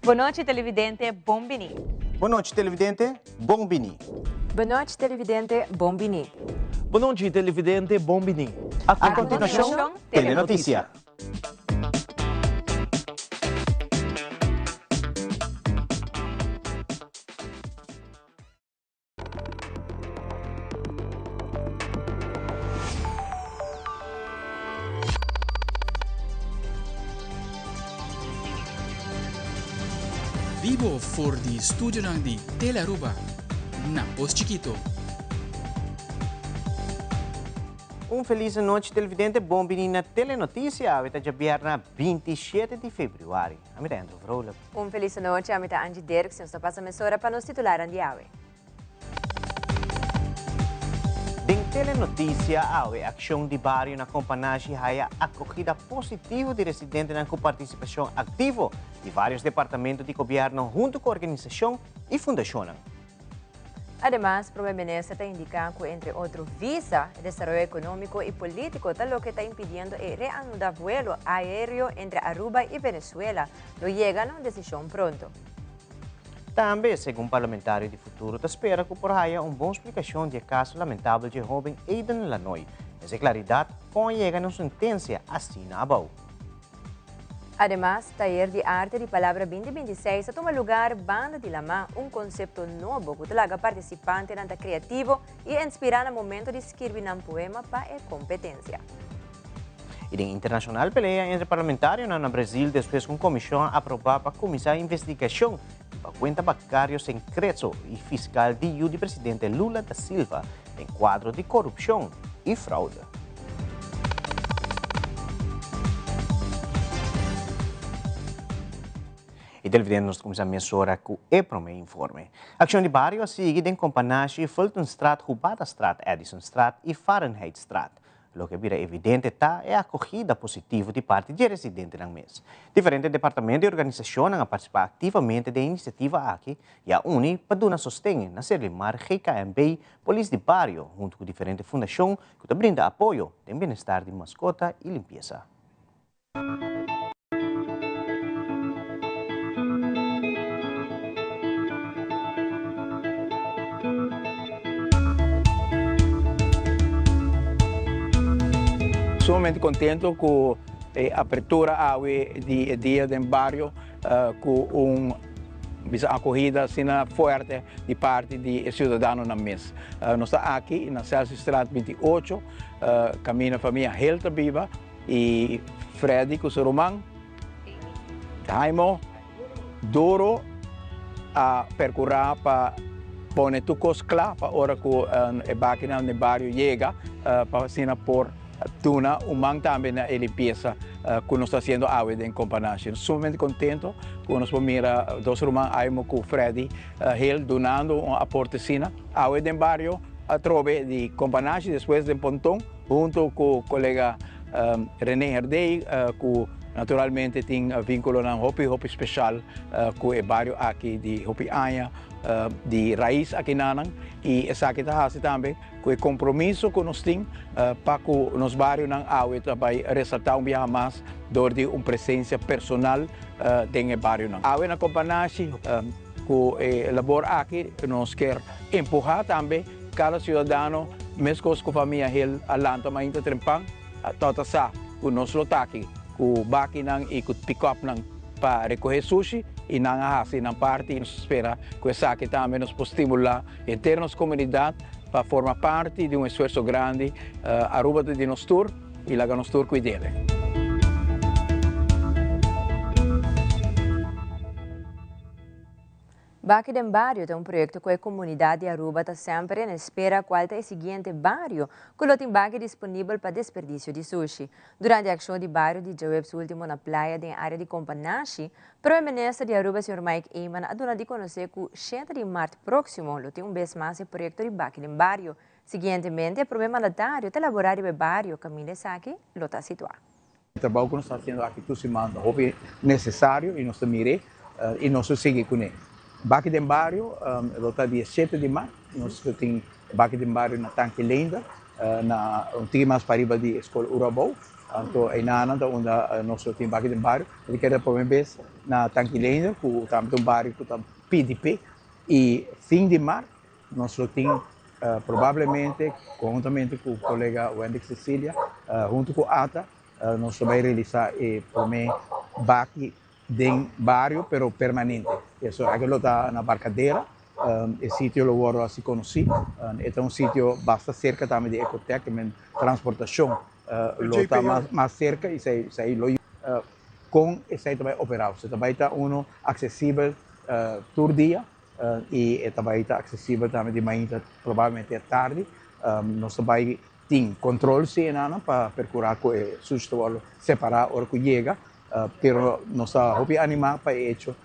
Bon nochi televidente, bon bini. Bon nochi televidente, bon bini. Bon nochi televidente, bon bini. Bon nochi televidente, bon bini. A continuacion, Telenoticia. Bibo for di studionan di Telearuba na Pos Chikito. Un felis anochi televidente, bon bini na Telenoticia, awe ta djabièrnè 27 di febrüari. Ami ta Andrew Vrolijk. Un felis anochi, ami ta Angie Dirks, nos ta pasa mesora pa nos titularnan di awe. Den Telenoticia awe, accion di bario na Companashi haya acogida positivo di residentenan cu participacion activo di varios departamento di gobierno hunto cu organisacion y fundacionnan. Ademas, Prome Minister ta indica cu entre otro visa, e desaroyo economico y politico ta loke ta impidiendo e reanuda vuelo aereo entre Aruba y Venezuela. Lo yega na un decision pronto. Tambe, segun parlamentario di Futuro ta spera cu por haya un bon splicacion di e caso lamentabel dje hoben Aiden Lanoy. Mester claridad con a yega na un sentencia asina abou. Ademas, Tayer di Arte di Palabra binti binti seis a tuma lugar banda di lamá, un konsepto nobo ku ta laga partisipantenan ta kreativo i inspirá na momento di skirbi nan poema pa e kompetensia. I den internashonal pelea entre parlamentarionan na Brazil despues ku un komishon a aprobá pa kuminsá investigashon riba kuenta bankario senkreto i fiskal di yu di presidente Lula da Silva den kuadro di korupshon i fraude. E televidente nos ta kuminsá mesora ku e promé informe. Akshon di bario a sigui den Kompanashi, Fultonstraat, Hubadastraat, Edisonstraat i Fahrenheitstraat. Loke a bira evidente ta e akogida positivo di parti di e residentenan mes. Diferente departamento i organisashonnan a partisipá aktivamente den e inisiativa aki i a uni pa duna sosten na Serlimar, GKMB, Polis di Bario huntu ku diferente fundashon ku ta brinda apoyo den bienestar di maskota i limpiesa. Sumamente contento cu e apertura awe di e dia den bario cu un bisa acogida asina fuerte di parti di e ciudadanonan mes. Nos ta aki na Celsiusstraat 28, caminda famia Hill ta biba y Freddy cu su ruman Jaimo duro a percura pa pone tur cos cla pa ora cu e bakinan den bario yega pa asina por duna un man tambe na e limpieza cu nos ta haciendo awe den Companashi. Nos ta sumamente contento cu nos por mira dos ruman Aimo cu Freddy Hill dunando un aporte asina awe den bario atrobe di Companashi despues den Ponton hunto cu colega Rene Herdey cu naturalmente tin vinculonan hopi hopi special cu e bario aki di hopi aña di raiz akinanan y esaki ta haci tambe Ku e kompromiso ku nos tin pa ku nos barionan awe ta bai resaltá un biaha mas dor di un presensia personal den e barionan. Awe na Kompanashi ku e labor aki nos kier empuhá tambe kada siudadano meskos ku famia Hill a lanta mainta trempan ta sa ku nos lo ta aki ku bakinan i ku pikòpnan pa rekohé sushi i nan a hasi nan parti i nos ta spera ku esaki tambe nos por stimulá Henter nos comunidad pa forma parti di un esfuerzo grandi. Aruba ta di nos tur y laga nos tur cuidele. Baki den Bario ta un proyecto cu e comunidad di Aruba ta semper en espera cual ta e siguiente bario cu lo tin baki disponibel pa desperdicio di sushi. Durante e accion di bario di djaweps ultimo na playa den e area di Companashi, Prome Minister di Aruba señor Mike Eman a duna di conoce cu shete di mart proximo lo tin un bes mas e proyecto di baki den bario. Siguientemente e prome mandatario ta labora riba e bario caminda esaki lo ta situa. E trabou cu nos ta haciendo aki tur siman ta hopi necesario y nos ta mir'e y nos lo sigui cune. Baki den bario lo ta dia shete di mart, nos lo tin baki den bario na Tanki Leendert. Na un tiki mas pariba di Skol Urabou. Anto einan ta unda nos lo tin baki den bario. E keda prome bes na Tanki Leendert ku tambe ta un bario ku ta pidi p'e. I fin di mart nos lo tin probablemente konhuntamente ku kolega Wendrick Cecilia huntu ku ata nos lo bai realisa e prome baki den bario pero permanente. Eso aki lo ta na Barcadera. E sitio lo wòrdu hasi konosí. E ta un sitio basta serka tambe di Ecotec, e men transportashon lo ta mas serka i esei lo yuda kon esei ta bai operá. Osea ta bai ta unu aksesibel tur dia i e ta bai ta aksesibel tambe di mainta probablemente atardi. Nos ta bai tin kontrol si enanan pa perkurá ku e sushi ta wòrdu separá ora ku yega, pero nos ta hopi animá pa e echo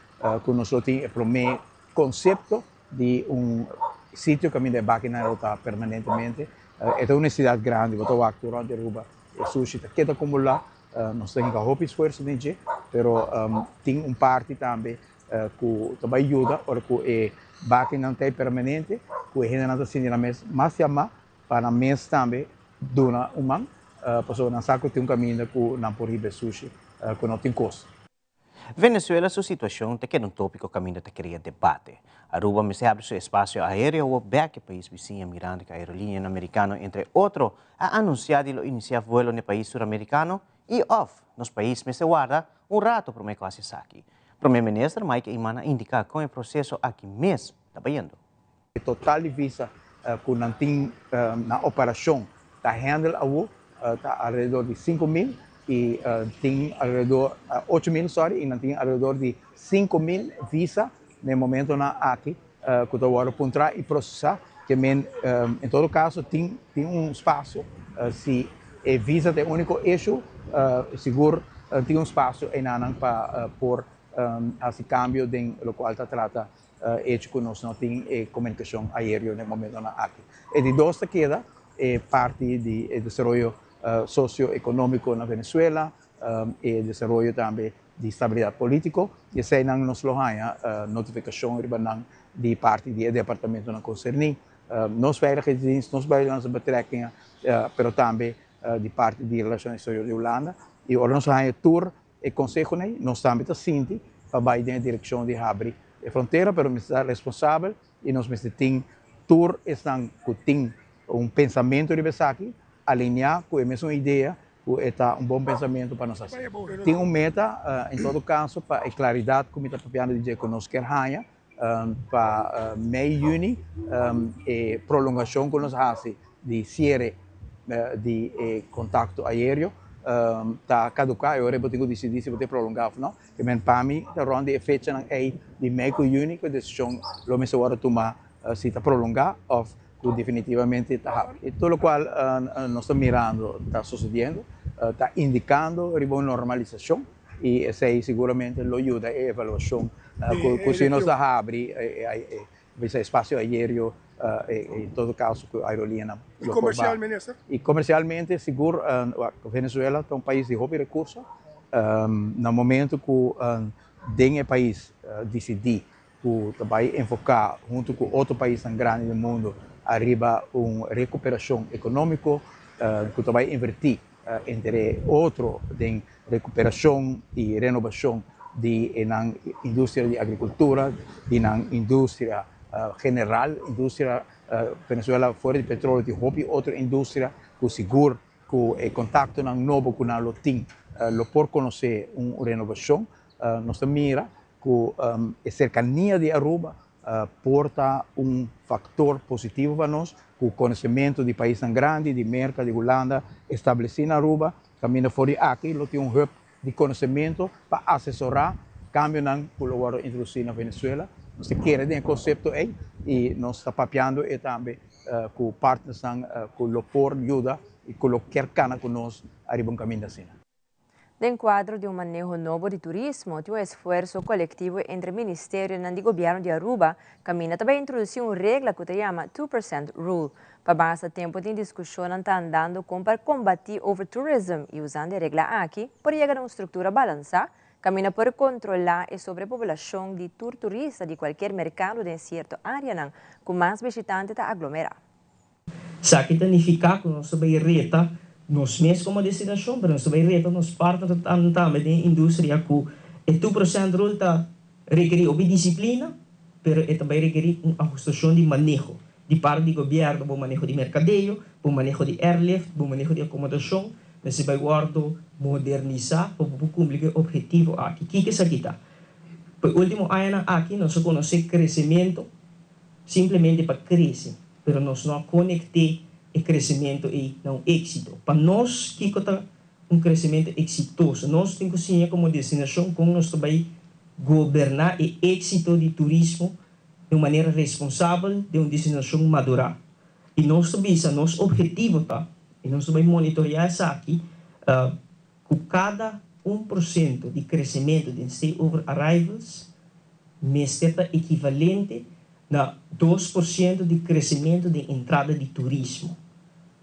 ku nos lo tin e promé konsepto di un sitio kaminda e bakinan lo ta permanentemente. E ta un nesesidat grandi, bo ta wak tur rònt di Aruba e sushi ta keda akumulá. Nos ta hinka hopi esfuerso den dje, pero tin un parti tambe ku ta bai yuda ora ku e bakinan ta ei permanente, ku e hendenan ta sinti nan mes mas yamá pa nan mes tambe duna un man, pasobra nan sa ku tin un kaminda ku nan por hiba e sushi ku no tin kosto. Venezuela su situacion ta keda un topico caminda ta crea debate. Aruba mester habri su espacio aereo awor bek e pais bisiña mirando cu aerolineanan mericano entre otro a anuncia di lo inicia vuelo n'e pais suramericano y of nos pais mester warda un rato prome cu haci esaki. Prome Minister Mike Eman a indica con e proceso aki mes ta bayendo. E total di visa ku nan tin na operashon ta handle awo ta alrededor di 5000 i tin alrededor 8000 sorry i nan tin alrededor di 5000 visa na e momentonan aki ku ta wòrdu puntrá i prosesá ke men en todo kaso tin tin un spasio si e visa ta e úniko issue sigur tin un spasio einanan pa por hasi kambio den lokual ta trata Hecho ku nos no tin e komunikashon aereo na e momentonan aki. E di dos ta keda e parti di e desaroyo sosio-ekonómiko na Venezuela, e desaroyo tambe di stabilidat polítiko, i eseinan nos lo haña notifikashon riba nan di parti di e departamentonan konserní, nos Veiligheidsdienst, nos Buitenlandse Betrekkingen, pero tambe di parti di Relashon Eksterior di Hulanda. I ora nos haña tur E konsehonan ei nos tambe ta sinti pa bai den e direkshon di habri e frontera, pero mester ta responsabel i nos mester tin tur esnan ku tin un pensamentu riba esaki alineá ku e mesun idea ku e ta un bon pensamentu pa nos hasi. Tin un meta en todo kaso pa e klaridat ku mi ta papiando di dje ku nos kier haña pa mei yüni e prolongashon ku nos hasi di siere di e kontakto aereo ta kaduká e ora bo tin ku disidí si bo ta prolongá òf no. Ke men pa mi ta rònt di e fechanan ei di mei ku yüni ku e desishon lo mester wòrdu tumá si ta prolongá òf ku definitivamente ta habri. I tur lokual nos ta mirando ta sosediendo ta indikando riba un normalisashon. I esei siguramente lo yuda e evaluashon ku si nos ta habri e espasio aereo en todo kaso ku aerolineanan lo por baha. I komersialmente sigur Venezuela ta un pais di hopi rekurso. Na momento ku den e pais disidí ku ta bai enfoká huntu ku otro paisnan grandi den mundu ariba un rekuperashon ekonómiko ku ta bai invertí entre otro den rekuperashon i renobashon di e nan industria di agrikultura, di nan industria general, industria Venezuela fuera di petroleo tin hopi otro industria ku sigur ku e kontaktonan nobo ku nan lo tin lo por konosé un renobashon. Nos ta mira ku e serkania di Aruba por ta un faktor positivo pa nos, ku konosementu di paisnan grandi, di Merka, di Hulanda, establesí na Aruba, kaminda for di aki lo tin un hub di konosementu pa asesorá kambionan ku lo wòrdu introdusí na Venezuela. Nos ta kere den e konsepto ei i nos ta papiando e tambe ku partnersnan ku lo por yuda i ku lo kier kana ku nos ariba un kaminda asina. Den kuadro di un maneho nobo di turismo, tin un esfuerso kolektivo entre ministerionan di gobièrnu di Aruba kaminda ta bai introdusí un regla ku ta yama Two Percent Rule. Pa basta tempu tin diskushonnan ta andando kon pa kombatí overtourism i usando e regla aki por yega na un struktura balansá kaminda por kontrolá e sobrepopulashon di tur turista di kualkier merkado den sierto áreanan ku mas bishitante ta aglomerá. Esaki ta nifiká ku nos ta bai reta nos mes komo destinashon, pero nos ta bai reta nos partnernan tambe den e industria ku e 2% rule ta rekerí hopi disiplina, pero e ta bai rekerí un ahustashon di maneho di parti di gobièrnu, bo maneho di merkadeo, bo maneho di airlift, bo maneho di akomodashon mester bai wòrdu modernisá pa bo por kumpli ku e ophetivo aki. Kiko esaki ta? Pa e último añanan aki nos a konosé kresementu simplemente pa krese, pero nos no a konekté e kresementu ei na un éksito. Pa nos, kiko ta un kresementu eksitoso? Nos tin ku siña komo destinashon kon nos ta bai goberná e éksito di turismo di un manera responsabel den un destinashon madurá. I nos ta bisa nos ophetivo ta, i nos ta bai monitoreá esaki, ku kada 1% di kresementu den stay-over arrivals mester ta ekivalente na 2% di kresementu den entrada di turismo.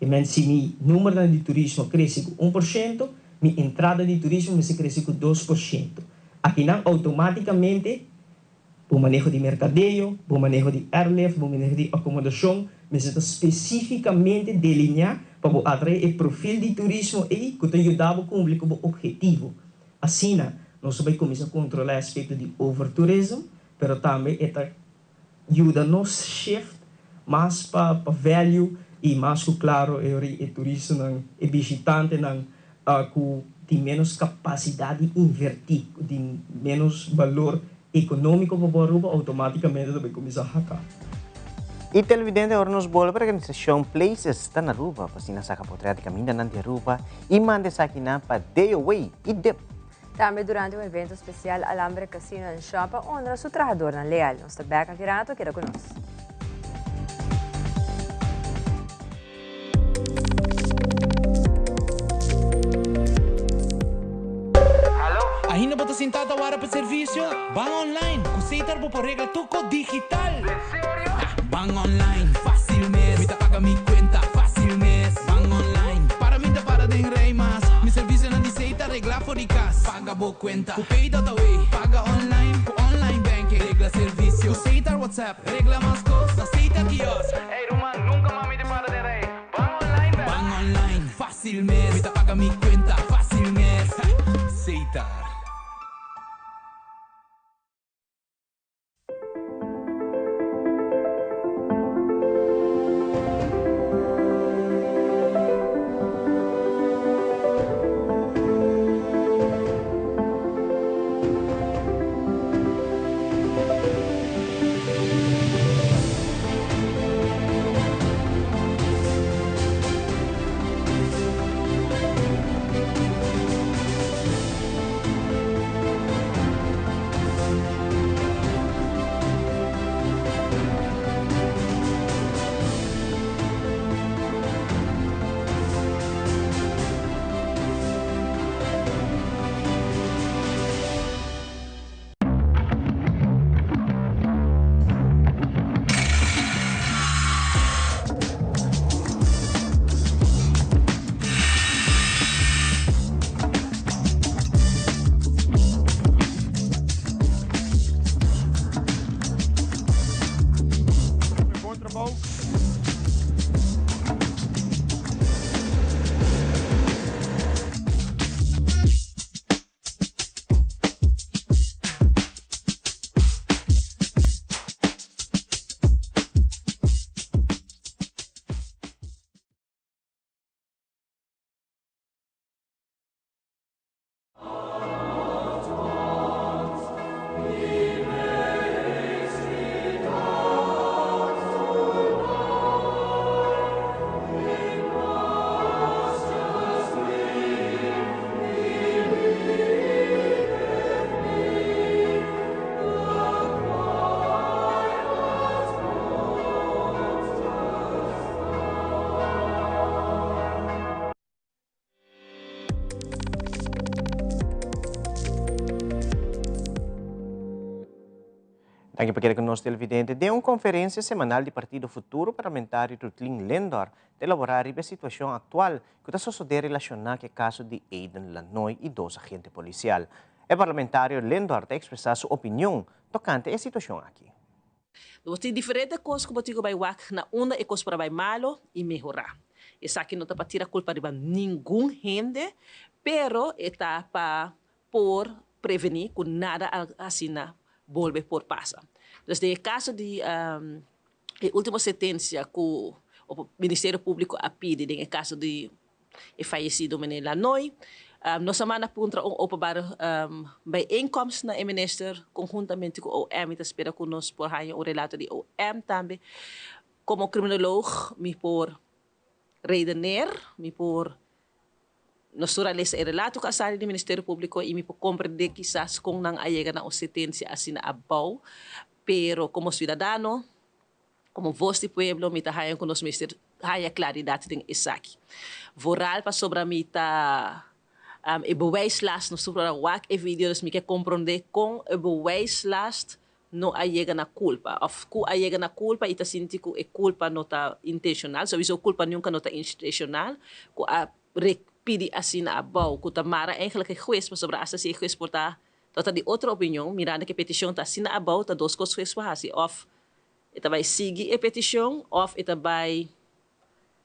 Ke men si mi numernan di turismo krese ku 1%, mi entrada di turismo mester krese ku 2%. Akinan outomátikamente bo maneho di merkadeo, bo maneho di airlift, bo maneho di akomodashon mester ta spesífikamente delineá pa bo atraé e profil di turismo ei ku ta yuda bo kumpli ku bo ophetivo. Asina, nos ta bai kuminsá kontrolá e aspekto di overtourism, pero tambe e ta yuda nos shift mas pa pa value i mas ku klaro e ora e turistanan, e bishitantenan ku tin ménos kapasidat di invertí, ku tin ménos balor ekonómiko pa bo Aruba outomátikamente ta bai kuminsá haka. E televidente ora nos bolbe organisashon Places ta na Aruba pa asina saka potret di kamindanan di Aruba i manda esakinan pa DOA i dip. Tambe durante un evento special Alhambra Casino and Shop a honra su trahadornan leal. Nos ta bek aki rato, keda cu nos. Ainda bo ta sintá ta wara pa servicio? Ban online! Cu Setar bo por regla tur cos digital! Ban online, fácil mes. Mi ta paga mi cuenta, fácil mes. Ban online, para mi ta para den rij mas. Mi servicionan di Setar regla for di cas. Paga bo cuenta cu Pay.aw. Paga online cu online banking. Regla servicio cu Setar WhatsApp. Regla mas cos na Setar kiosk. Ey ruman, nunca mas mi ta para den rij. Ban online bel. Ban online, fácil mes. Mi ta paga mi cuenta, fácil mes. Setar. Danki pa keda ku nos televidente. Den un konferensia semanal di Partido Futuro, parlamentario Rutlin Lindor ta elaborá riba e situashon aktual ku ta sosodé relashoná ku e kaso di Aiden Lanoy i dos agente polisial. E parlamentario Lindor ta ekspresá su opinion tokante e situashon aki. Bo tin diferente kos ku bo tin ku bai wak na unda e kos por a bai malo i mehorá. Esaki no ta pa tira kulpa riba ningun hende, pero e ta pa por prevení ku nada asina bolbe por pasa. Dus den e kaso di e último sentensia ku Ministerio Públiko a pidi den e kaso di e fayesido meneer Lanoy. Nos a manda puntra un openbare bijeenkomst na e minister conhuntamente cu OM. Mi ta spera cu nos por haya un relato di OM tambe. Como criminoloog mi por redeneer, mi por nos tur a lesa e relato cu a sali di Ministerio Publico y mi por comprende kisas con nan a yega na un sentencia asina abao, pero como ciudadano, Komo vos di pueblo mi ta haña ku nos mester haña klaridat den esaki. Vooral pasobra mi ta e bewijslast, nos tur por a wak e video dus mi ke komprondé kon e bewijslast no a yega na kulpa òf ku a yega na kulpa i ta sinti ku e kulpa no ta intenshonal, souiso kulpa nunka no ta intenshonal, ku a pidi asina abou ku ta mara eigenlijk e hues pasobra asta si e hues por ta ta di otro opinion mirando ku e petishon ta asina abou ta dos kos hues por hasi òf E ta bai sigui e peticion of e ta bai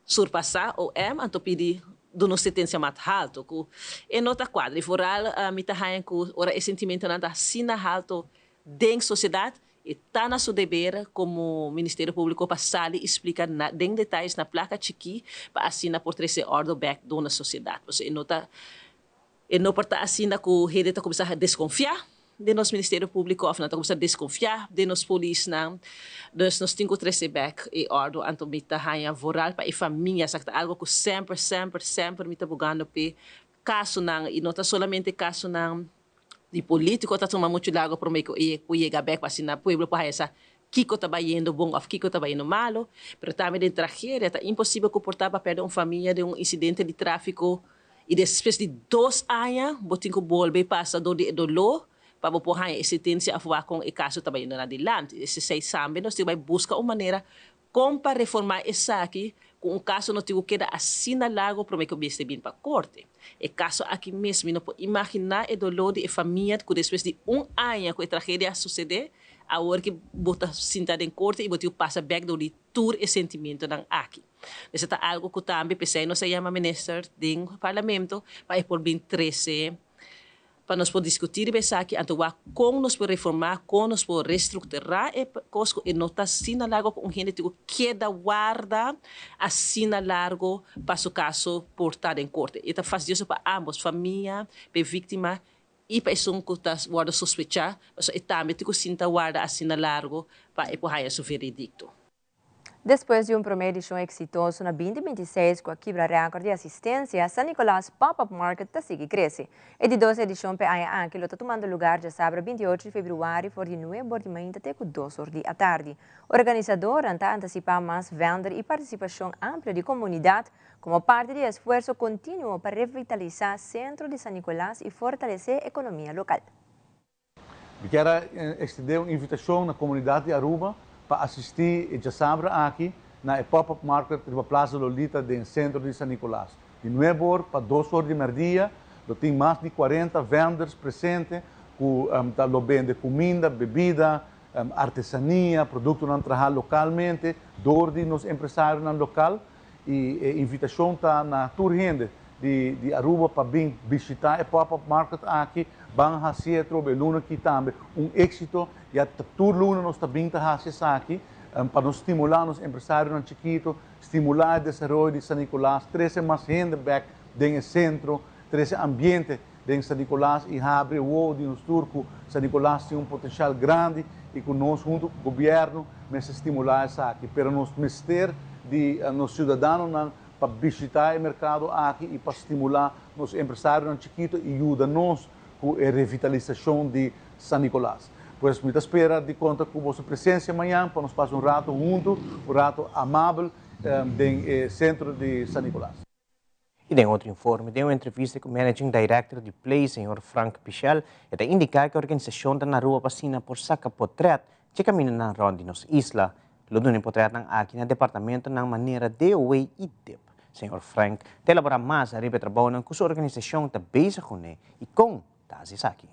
surpasa OM anto pidi duna un sentencia mat halto cu e no ta cuadra. Y vooral mi ta haña cu ora e sentimentonan ta asina halto den sociedad e ta na su deber como Ministerio Publico pa sali y splica na den detayes na placa chiki pa asina por trece ordo bek duna sociedad. Pasobra e no ta E no por ta asina ku hende ta kuminsá deskonfiá den nos Ministerio Públiko òf nan ta kuminsá deskonfiá den nos polisnan. Dus nos tin ku trese bèk e òrdu. Anto mi ta haña vooral pa e famia, esaki ta algu ku semper, semper, semper mi ta bugando p'e kasonan i no ta solamente kasonan di polítiko ta tuma muchu largu promé ku e ku yega bèk pa asina pueblo por haña sa kiko ta bayendo bon òf kiko ta bayendo malu. Pero tambe den tragedia ta imposibel ku por ta pa pèrdè un famia den un insidente di tráfiko. I despues di dos aña bo tin ku bolbe pasa dor di e doló pa bo por haña e sentensia òf wak kon e kaso ta bayendo na dilanti. Esei sambe nos tin ku bai buska un manera kon pa reformá esaki ku un kaso no tin ku keda asina largu promé ku mester bin pa korte. E kaso aki mes mi no por imaginá e doló di e famia ku despues di un aña ku e tragedia a susedé awor ki bo ta sinta den korte i bo tin ku pasa bèk dor di tur e sentimentonan aki. Esei ta algo ku tambe p'esei nos a yama minister den parlamento pa e por bin trese pa nos por diskutí riba esaki anto wak kon nos por reformá, kon nos por restrukturá e kos ku e no ta asina largo ku un hende tin ku keda warda asina largo pa su kaso por ta den korte. E ta fastidioso pa ambos, famia, pa e víktima i pa esun ku ta wòrdu sospechá, pasobra e tambe tin ku sinta warda asina largo pa e por haña su veredikto. Despues di un prome edishon eksitoso na binti 26 ku a kibra rèkòrt di asistensia, San Nicolas Pop-Up Market ta sigui krese. E di dos edishon p'e aña aki lo ta tumando lugar djasabra 28 di februari for di nuebe or di mainta te ku 2 or di atardi. Organisadornan ta antasipá mas vènder i partisipashon amplio di komunidat komo parti di e esfuerso kontinuo pa revitalisá sentro di San Nicolas i fortalesé ekonomia lokal. Mi kier a extende un invitacion na comunidad di Aruba pa asisti e djasabra aki na e Pop-Up Market riba Plaza Lolita den centro di San Nicolas. Di nuebe or pa 2 or di merdia lo tin mas di 40 vendors presente cu ta lo bende cuminda, bebida, artesania, productonan traha localmente door di nos empresarionan local. Y e invitacion ta na tur hende di Aruba pa bin bishita e Pop-Up Market aki. Ban haci atrobe e luna aki tambe un exito. Ya ta tur luna nos ta bin ta haci esaki pa nos stimula nos empresarionan chikito, stimula e desaroyo di San Nicolas, trece mas hende bek den e centro, trece ambiente den San Nicolas y habri e wowo di nos tur cu San Nicolas tin un potencial grandi y cu nos hunto cu gobierno mester stimula esaki. Pero nos mester di nos ciudadanonan pa bishita e mercado aki y pa stimula nos empresarionan chikito y yuda nos cu e revitalisacion di San Nicolas. Pues mi ta spera di conta cu boso presencia mañan pa nos pasa un rato hunto, un rato amabel den e centro di San Nicolas. I den otro informe, den un entrevista ku Managing Director di Play, señor Frank Pichel, e ta indiká ku e organisashon ta na Aruba pa asina por saka potrèt dje kamindanan rònt di nos isla. Lo duna e potrètnan aki na departamentonan manera DOW i dip. Señor Frank ta elaborá mas ariba e trabounan ku su organisashon ta bezig kuné i kon ta hasi esaki.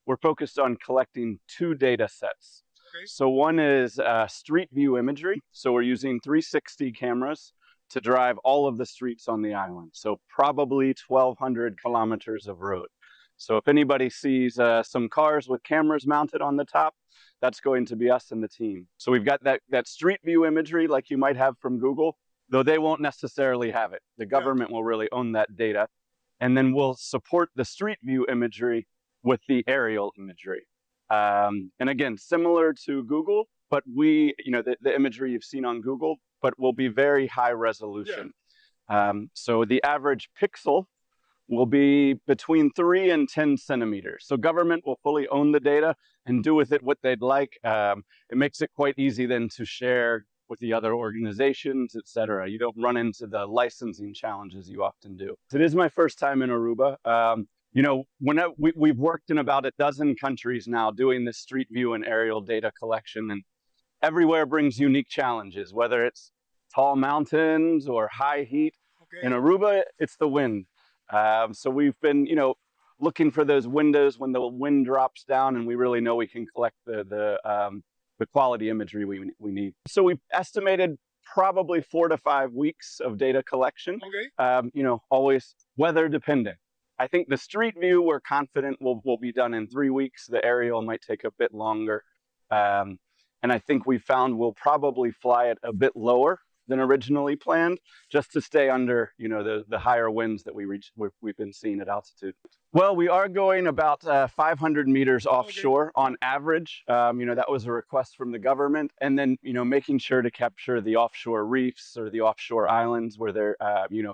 We're focused on collecting two data sets. So one is street view imagery. So we're using 360 cameras to drive all of the streets on the island. So probably 1,200 kilometers of road. So if anybody sees some cars with cameras mounted on the top, that's going to be us and the team. So we've got that street view imagery like you might have from Google, though they won't necessarily have it. The government will really own that data. And then we'll support the street view imagery with the aerial imagery. And again, similar to Google, but the imagery you've seen on Google, but will be very high resolution. So the average pixel will be between 3 and 10 centimeters. So government will fully own the data and do with it what they'd like. It makes it quite easy then to share with the other organizations, et cetera. You don't run into the licensing challenges you often do. It is my first time in Aruba. We've worked in about a dozen countries now doing this street view and aerial data collection, and everywhere brings unique challenges, whether it's tall mountains or high heat. In Aruba, it's the wind. So we've been looking for those windows when the wind drops down and we really know we can collect the quality imagery we need. So we've estimated probably 4 to 5 weeks of data collection. Always weather dependent. I think the street view we're confident will be done in 3 weeks. The aerial might take a bit longer. And I think we found we'll probably fly it a bit lower than originally planned, just to stay under the higher winds that we've been seeing at altitude. Well, we are going about 500 meters offshore on average. That was a request from the government. And then making sure to capture the offshore reefs or the offshore islands where there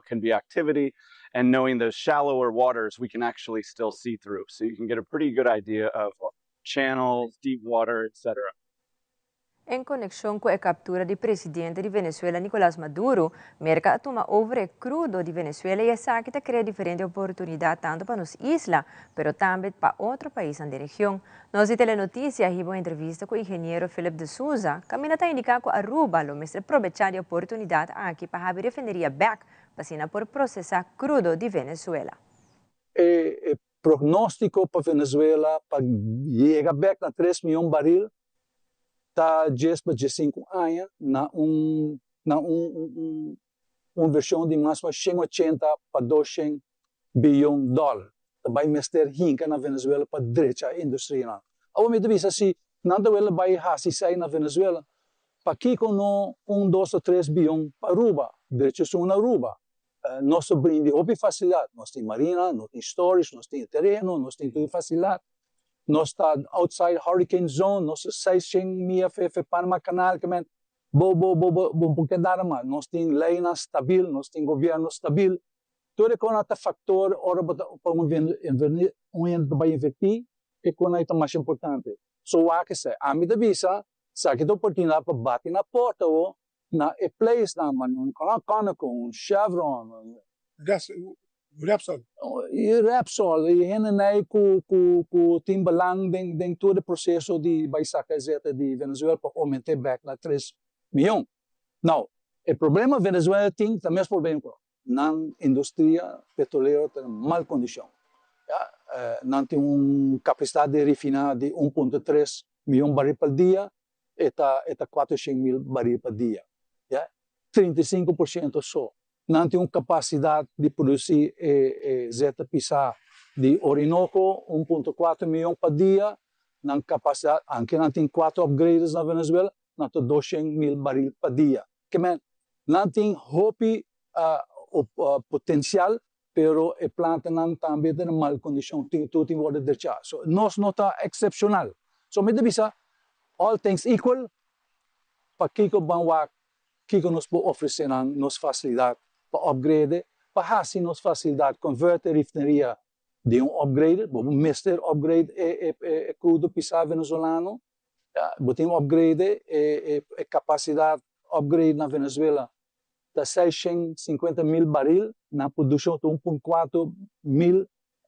can be activity, and knowing those shallower waters we can actually still see through. So you can get a pretty good idea of channels, deep water, etc. En conexion cu e captura di presidente di Venezuela Nicolás Maduro, Merca a tuma over e crudo di Venezuela y esaki ta crea diferente oportunidad tanto pa nos isla, pero tambe pa otro pais den region. Nos di Telenoticia a hiba un entrevista cu e ingeniero Philip de Souza, caminda ta indica cu Aruba lo mester aprovecha e oportunidad aki pa habri refineria bek, pa asina por procesa crudo di Venezuela. E pronostico pa Venezuela pa yega bek na 3 miyon baril ta 10 pa 5 aña na un inversion di mas 180 pa 200 biyon dollar. Bay mester hinca na Venezuela pa drecha industria nan. Awor mi bisa si nan ta bay hasi esey na Venezuela, pakico no 1, 2 of 3 biyon pa Aruba, drecha esun na Aruba. Nos ta brinda hopi facilidad. Nos tin marina, nos tin storage, nos tin tereno, nos tin tur facilidad. Nos ta outside hurricane zone, nos 600 mia for di Panama Canal, kiermen bo bo bo bo bo bo keda mas. Nos tin ley stabil, nos tin gobierno stabil. Tur cos ta factor ora pa un bay inverti y cos ta mas importante. So loke ta, ami ta bisa, esaki ta oportunidad pa bati na porta o na e place na man, un Conoco, un Chevron, un Gas, Repsol. E Repsol, e hende cu tin belang den tur e proceso di bay saca di Venezuela pa aumenta bek na 3 miyon. Now, e problema Venezuela tin tambe e problema. Nan industria petrolero tin mal condicion. Ja, nan tin un capacidad di refina di 1.3 miyon baril pa dia, e ta 400 mil baril pa dia. Ja? 35% so. Nan tin un capacidad di produci zeta pisa di Orinoco, 1.4 miyon pa dia, nan capacidad, aunke nan tin 4 upgraders na Venezuela, nan tin 200 mil baril pa dia. Kiermen, nan tin hopi potencial, pero e planta nan tambe den mal condicion, tin tur tin wordo drecha. So, nos no ta excepcional. So, mi ta bisa, all things equal, pakico ban wak, kico nos por ofrece nan nos facilidad pa upgrade, pa hasi nos facilidad, convert e refineria di un upgrade, bo mester upgrade e crudo pisa venezolano, ja, bo tin upgrade e capacidad upgrade na Venezuela ta 650 mil baril, na produccion di 1.4 mil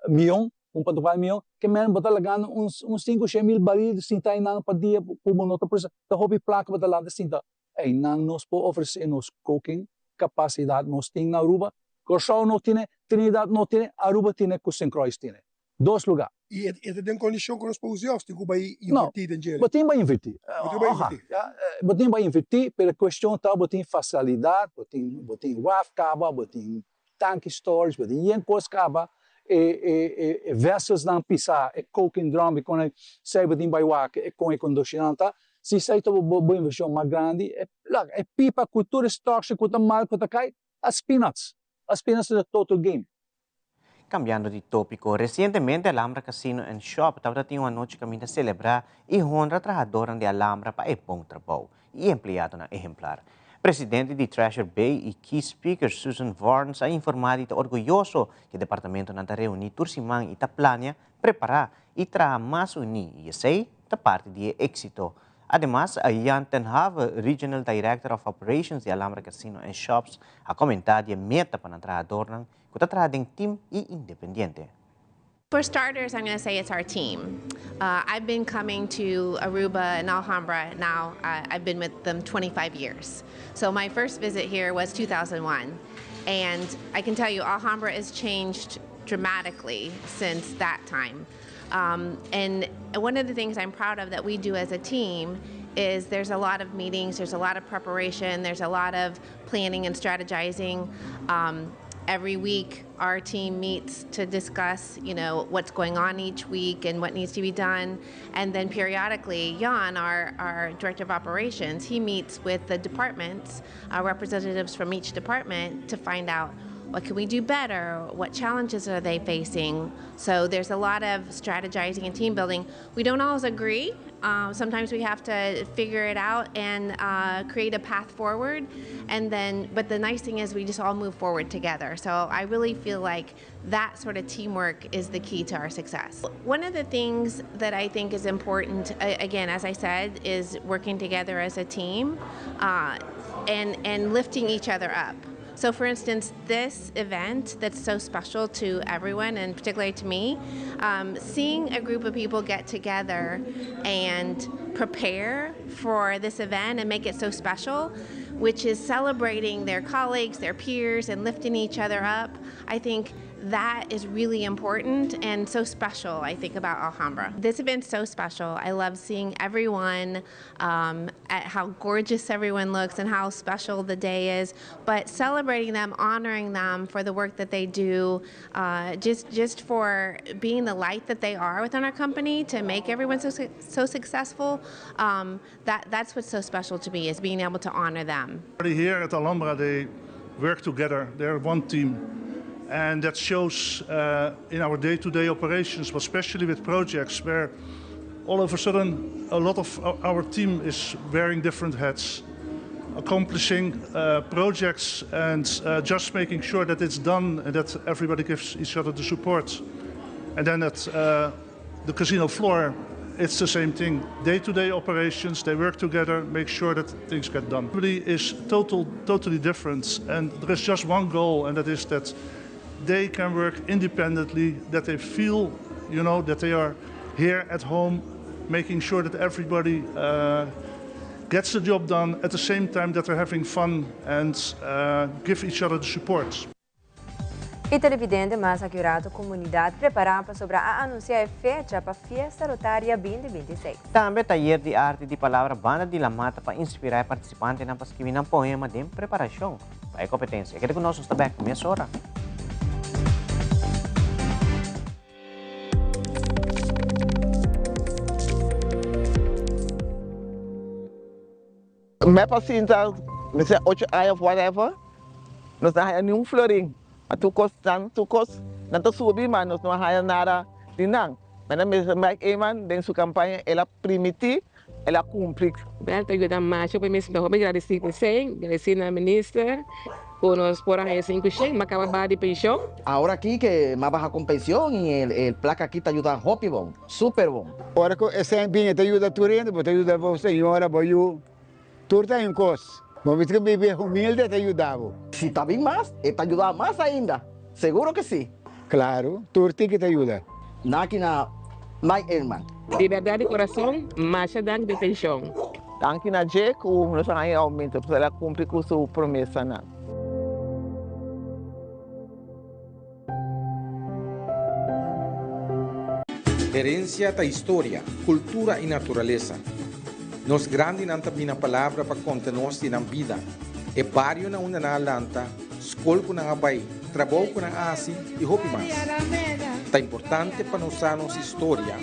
miyon, 1.4 miyon, kiermen bo ta lagando uns 500 mil baril sinta ey pa dia, como no ta procesa, ta hopi placa bo ta landa sinta. Ey nan nos por ofrece nos coking capacidad nos tin na Aruba. Corsou no tin, Trinidad no tin, Aruba tin, cu St. Croix tin. Dos lugá. I e ta den kondishon ku nos por us'é òf tin ku bai No, invertí den djele? bo tin bai invertí. Bo tin ku bai Oha, invertí. ya, bo tin bai invertí, pero e kuestion ta bo tin fasilidat, bo tin bo tin waf kaba, bo tin tanki storage, bo tin yen kos kaba, e e e e vesselsnan pisá, e coking drum, i kon e esei bo tin bai wak e kon e kondishonnan ta. Si esei ta bo bo invershon mas grandi, e lak e pipa ku tur e structure ku ta mal ku ta kai, that's peanuts. That's peanuts to the total game. Cambiando di topico, recientemente Alhambra Casino and Shop tabata tin un anochi caminda celebra y honra trahadornan di Alhambra pa e bon trabou y empleadonan ehemplar. Presidente di Treasure Bay y Key Speaker Susan Varns a informa di ta orguyoso cu e departamentonan ta reuni tur siman y ta plania, prepara y traha mas uni y esey ta parti di e exito. Ademas, Jan ten Have, Regional Director of Operations di Alhambra Casino and Shops a comenta di e meta pa nan trahadornan ku ta traha den tim i independiente. For starters, I'm going to say it's our team. Uh, I've been coming to Aruba and Alhambra now, uh, I've been with them 25 years. So my first visit here was 2001. And I can tell you, Alhambra has changed dramatically since that time. Um, and one of the things I'm proud of that we do as a team is there's a lot of meetings, there's a lot of preparation, there's a lot of planning and strategizing. Um, every week our team meets to discuss you know what's going on each week and what needs to be done and then periodically jan our, our director of operations he meets with the departments uh, representatives from each department to find out what can we do better what challenges are they facing so there's a lot of strategizing and team building we don't always agree um, sometimes we have to figure it out and uh, create a path forward. And then, but the nice thing is we just all move forward together. So I really feel like that sort of teamwork is the key to our success. One of the things that I think is important, again, as I said, is working together as a team uh, and, and lifting each other up. So, for instance, this event that's so special to everyone and particularly to me, um, seeing a group of people get together and prepare for this event and make it so special, which is celebrating their colleagues, their peers, and lifting each other up, I think that is really important and so special, I think, about Alhambra. This event's so special. I love seeing everyone, um, at how gorgeous everyone looks and how special the day is, but celebrating them, honoring them for the work that they do, uh, just, just for being the light that they are within our company to make everyone so, so successful, um, that, that's what's so special to me is being able to honor them. Here at Alhambra, they work together. They're one team. And that shows uh, in our day-to-day operations, but especially with projects where all of a sudden a lot of our team is wearing different hats, accomplishing uh, projects and uh, just making sure that it's done and that everybody gives each other the support. And then at uh, the casino floor, it's the same thing. Day-to-day operations, they work together, make sure that things get done. Everybody is total, totally different, and there is just one goal, and that is that they can work independently, that they feel, you know, that they are here at home, making sure that everybody uh, gets the job done at the same time that they're having fun and uh, give each other the support. E televidente mas acurado comunidad prepara pasobra a anuncia e fecha pa Fiesta Rotaria 2026. Tambe tayer di arte di palabra Banda di Lamata pa inspira e participantenan pa skibi nan poema den preparacion pa e competencia. Keda cu nos, nos ta bek mesora. Mep a sinta mester ocho aña of whatever, nos no a haya ni un florin. Ma tur cos nan, tur cos nan ta subi ma nos no a haya nada di nan. Mena Mister Mike Eman den su campaña el a primiti, el a cumpli. Bel ta yuda masha pa mi sinta hopi gradeci cu esey, gradeci na minister cu nos por a haya 500, m'a caba baha di pension. Ahora aki ke m'a baha con pension y el placa aki ta yuda hopi bon, super bon. Ora ku esei bini e ta yuda tur hende, bo ta yuda bo señora, bo yu, tur ta un kos. Bo mester bibi humilde e ta yuda bo. Si ta bin mas, e ta yuda mas ainda, seguro ke si. Klaru, tur tiki ta yuda. Naki na Mike Eman. Di berdad di corazon, masha danki di pension. Danki na dje ku nos a haña e oumento, pasobra el a kumpli ku su promesanan. Herencia ta historia, cultura y naturalesa. Nos grandinan ta bini na palabra pa conta nos di nan bida, e bario na unda nan a lanta, scol cu nan a bay, trabou cu nan a haci y hopi mas. Ta importante pa nos sa nos historia,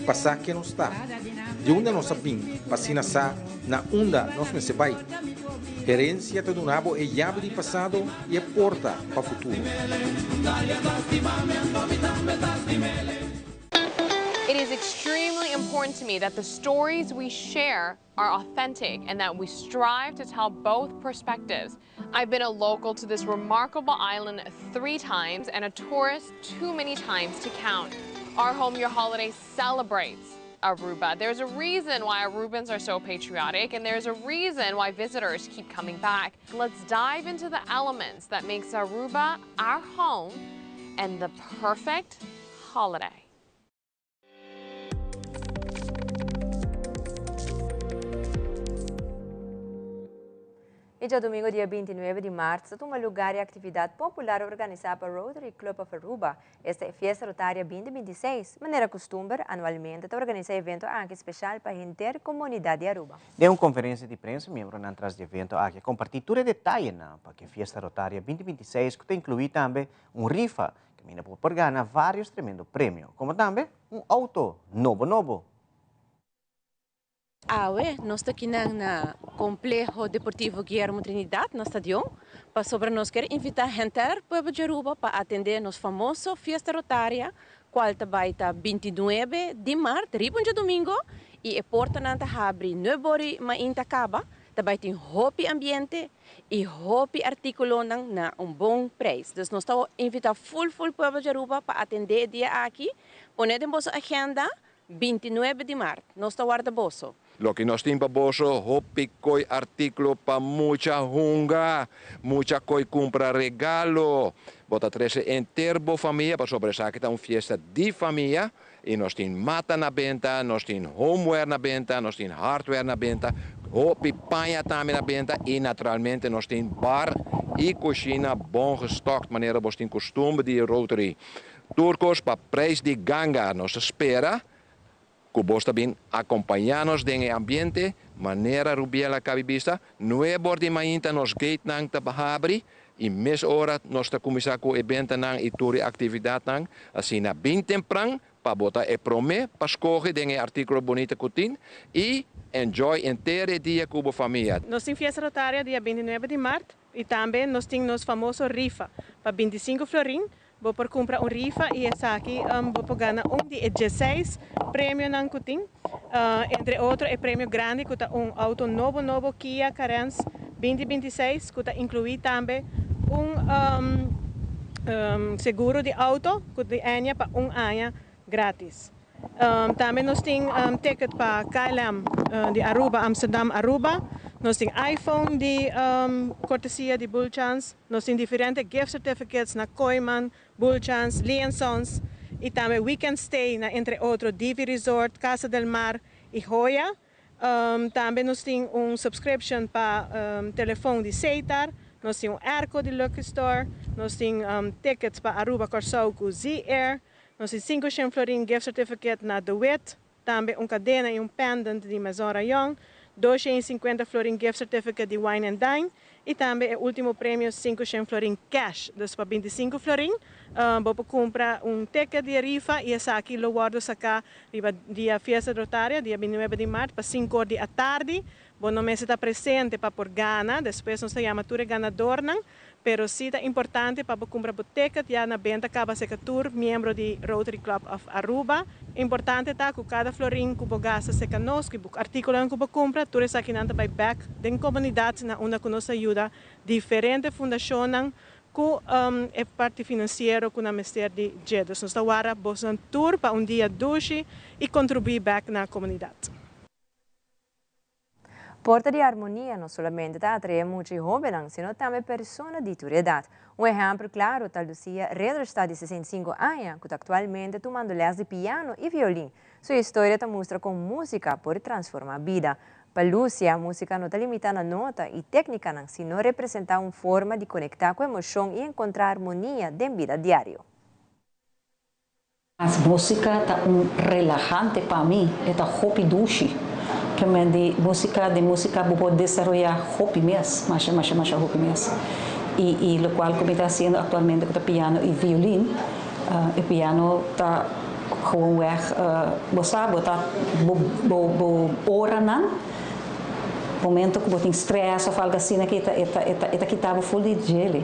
pa sa ken nos ta, di unda nos a bin pa asina sa na unda nos mester bay. Herencia ta duna bo e yabi di pasado y e porta pa futuro. It is extremely important to me that the stories we share are authentic and that we strive to tell both perspectives. I've been a local to this remarkable island three times and a tourist too many times to count. Our Home Your Holiday celebrates Aruba. There's a reason why Arubans are so patriotic and there's a reason why visitors keep coming back. Let's dive into the elements that makes Aruba our home and the perfect holiday. E djadumingo dia 29 di maart ta tuma lugar e actividad popular organisa pa Rotary Club of Aruba, esta e Fiesta Rotaria 2026. Manera custumber, anualmente ta organisa e evento aki special pa henter comunidad di Aruba. Den un conferencia di prensa, miembronan tras di evento aki a comparti tur e detayenan pa cu e Fiesta Rotaria 2026 cu ta inclui tambe un rifa Caminda bo por gana varios tremendo premio, como tambe un auto nobo nobo. Awe nos ta kinan na Compleho Deportivo Guillermo Trinidad na Stadion pasobra nos kier invita henter pueblo di Aruba pa atende nos famoso Fiesta Rotaria cual ta bay ta 29 di maart riba un djadomingo y e portanan ta habri nuebe ori mainta caba. Ta bay tin hopi ambiente y hopi articulonan na un bon prijs. Dus nos ta invita full full pueblo di Aruba pa atende e dia aki. Pone den boso agenda, 29 di maart. Nos ta warda boso. Loke nos tin pa boso, hopi koe artíkulo pa mucha hunga, mucha koe kumpra regalo. Bo ta trese enter bo famia pasobra esaki ta un fiesta di famia i nos tin mata na benta, nos tin homeware na benta, nos tin hardware na benta, hopi paña tambe na benta i naturalmente nos tin bar i kushina bon gestokt manera bos tin kustumber di Rotary. Tur kos pa prijs di ganga. Nos ta spera ku bos ta bin akompañá nos den e ambiente manera Rubiel a kabi bista. Nuebor di mainta nos gatenan ta habri i mes ora nos ta kuminsá ku e bentanan i tur e aktividatnan. Asina bin tempran pa bo ta e promé pa skohe den e artíkulo bunita ku tin i enjoy henter e dia ku bo famia. Nos tin Fiesta Rotaria dia 29 di mart i tambe nos tin nos famoso rifa pa 25 florin. Bo por cumpra un rifa y esaki bo por gana un di e dieseis premionan cu tin, entre otro e premio grandi cu ta un auto nobo nobo Kia Carens 2026 cu ta inclui tambe un seguro di auto cu di aña pa un aña gratis. Tambe nos tin ticket pa KLM di Aruba, Amsterdam, Aruba. Nos tin iPhone di cortesia di Bullchance. Nos tin diferente gift certificates na Kooyman, Bullchance, Lee and Sons y tambe weekend stay na entre otro Divi Resort, Casa del Mar y Joya. Tambe nos tin un subscription pa telefon di Setar, nos tin un airco di Lucky Store, nos tin tickets pa Aruba Corsou cu Z-Air, nos tin 500 florin gift certificate na De Wit, tambe un cadena y un pendant di Maison Rayon, 250 florin gift certificate di Wine and Dine y tambe e ultimo premio 500 florin cash. Dus pa 25 florin bo por cumpra un ticket di rifa y esaki lo wordo saca riba dia Fiesta Rotaria, dia 29 di maart pa 5 or di atardi. Bo no mester ta presente pa por gana, despues nos ta yama tur e ganadornan, pero si ta importante pa bo cumpra bo ticket ya na benta caba seca tur miembro di Rotary Club of Aruba. Importante ta cu cada florin cu bo gasta seca nos, cu bo articulonan cu bo cumpra, tur esakinan ta bay bek den comunidad na unda cu nos ta yuda diferente fundacionnan cu e parti financiero cu nan mester di dje. Dus nos ta warda bosnan tur pa un dia dushi y contribui bek na comunidad. Porta di Armonia no solamente ta atrae mucha y hobennan, sino tambe persona di tur edad. Un ehempel claro ta Lucia Ridderstad di 65 aña, cu ta actualmente tumando les di piano y violin. Su historia ta mustra con musica por transforma bida. Pa Lucia, musica no ta limita na nota y tecnicanan, sino representa un forma di conecta cu emocion y encontra armonia den bida diario. Musica ta un relahante pa mi, e ta hopi dushi. Ke men di musica, den musica bo por desaroya hopi mes, masha masha masha hopi mes. Y y locual cu mi ta haciendo actualmente cu ta piano y violin, e piano ta gewoonweg bo sa bo ta bo bo bo oranan momento cu bo tin stress of algo asina ki e ta e ta e ta e ta kita bo full di djele.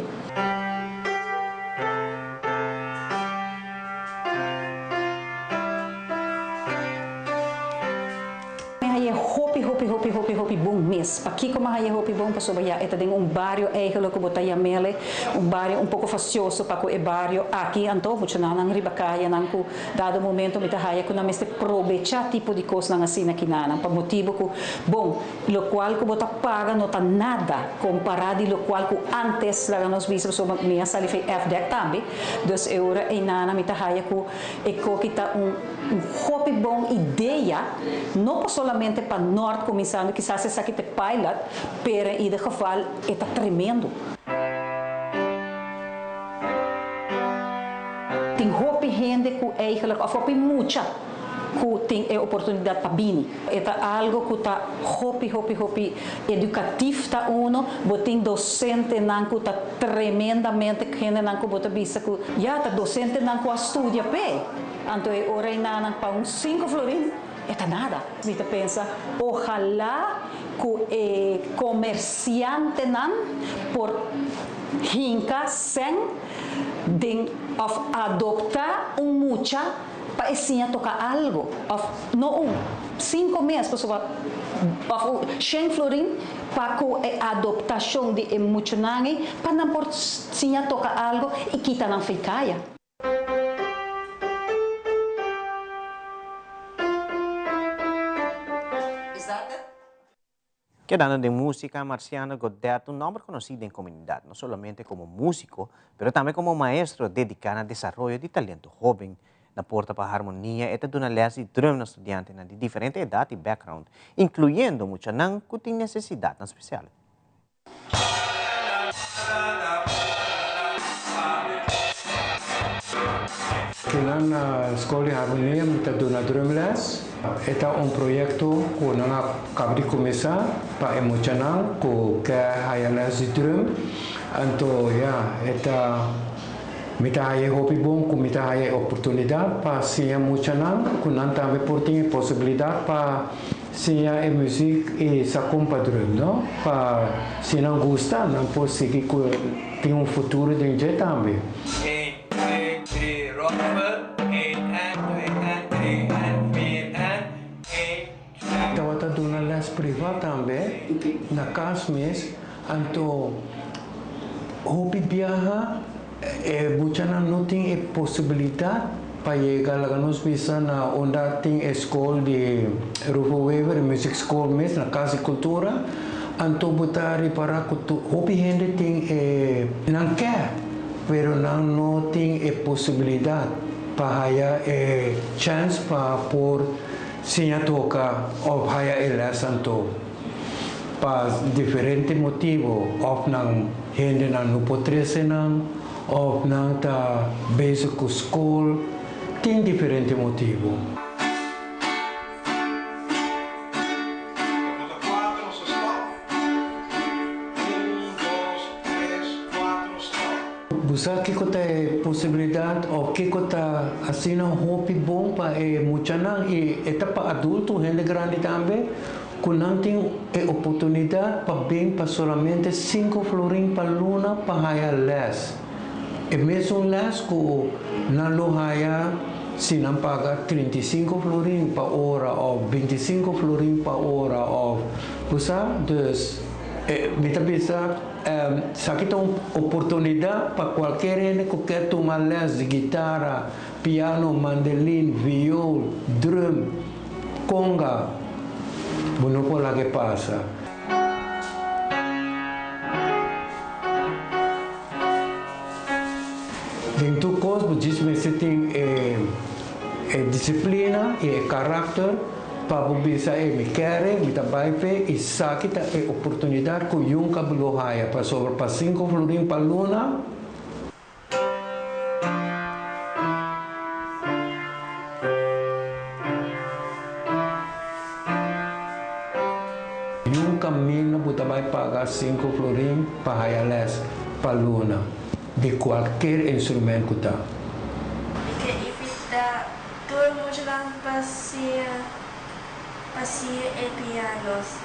Mi haye hopi hopi hopi hopi hopi bon mes. Pakiko mi haye hopi bon? Pasobra ya e ta den un bario eigenlijk ku bo ta yam'ele un bario un poko fastioso pa ku e bario aki. Anto muchanan riba kayanan ku dado momento mi ta haya ku nan mester probecha tipo di kosnan asina kinanan pa motibu ku bon Locual cu bo ta paga no ta nada compara di locual cu antes laga nos bisa pasobra mi a sali fey FDEC tambe dus e ora eynana mi ta haya cu e koki ta un un hopi bon idea no pa solamente pa Noord cuminsando kisas esaki ta e pilot pero en ieder geval e ta tremendo. Tin hopi hende cu eigenlijk of hopi mucha cu tin e oportunidad pa bini. E ta algo cu ta hopi hopi hopi educativ ta uno, bo tin docentenan cu ta tremendamente hendenan cu bo ta bisa cu ya ta docentenan cu a studia p'e, anto e ora enanan pa un cinco florin e ta nada. Mi ta pensa ojalá cu e comerciantenan por hinca cen den of adopta un mucha pa e siña toca algo of no un cinco mes pasobra of un shen florin pa cu e adoptacion di e muchanan ey pa nan por siña toca algo y kita nan fey caya. Kedando den músika, Marciano Godett un nòmber konosí den komunidat, no solamente komo músiko, pero tambe komo maestro dediká na desaroyo di talento hóben. Na Porta pa Harmonia e ta duna lès di drum na studiantenan di diferente edat i background, inkluyendo muchanan ku tin nesesidatnan spesial. Kinan na Skol di Harmonia mi ta duna drumles. E ta un proyekto ku nan a kaba di kuminsá pa e muchanan ku ke haya les di drum. Anto ya, e ta mi ta haya e hopi bon ku mi ta haya e oportunidat pa siña muchanan ku nan tambe por tin e posibilidat pa Siña e muziek y sa con pa drum no pa si nan gusta nan por sigui cu tin un futuro den dje tambe. Eén, twee, drie, roffel, een en twee en drie en vier en een, twee. Tabata duna les priva tambe na cas mes anto hopi biaha E muchanan no tin e posibilidat pa yega laga nos bisa na unda tin e skol di Rufo Wever, e music school mes na Cas di Cultura, anto bo ta ripara ku tur hopi hende tin e nan ke pero nan no tin e posibilidat pa haya e chèns pa por siña toka òf haya e lès anto. Pa diferente motibu òf nan hendenan no por trese nan òf nan ta bezig ku skol, tin diferente motibu. Bo sa kiko ta e posibilidat òf kiko ta asina hopi bon pa e muchanan i e ta pa adulto, hende grandi tambe? Ku nan tin e oportunidat pa bin pa solamente sinku florin pa luna pa haya lès. E mesun lès ku nan lo haya si nan paga 35 florin pa ora òf 25 florin pa ora òf bo sa. Dus mi ta bisa esaki ta un oportunidat pa kualker hende ku ke tuma lès di gitara, piano, mandelin, viool, drum. Conga, bo no por laga e pasa. Den tur cos bo djis mester tin e e disciplina y e caracter pa bo bisa e mi kere, mi ta bay p'e y saki ta e oportunidad cu yunca bo lo haya pasobra pa cinco florin pa luna. Niun kaminda bo ta bai paga sinku florin pa haya les pa luna di kualker instrument ku ta. Mi ke invitá tur muchanan pa siña pa siña e pianos.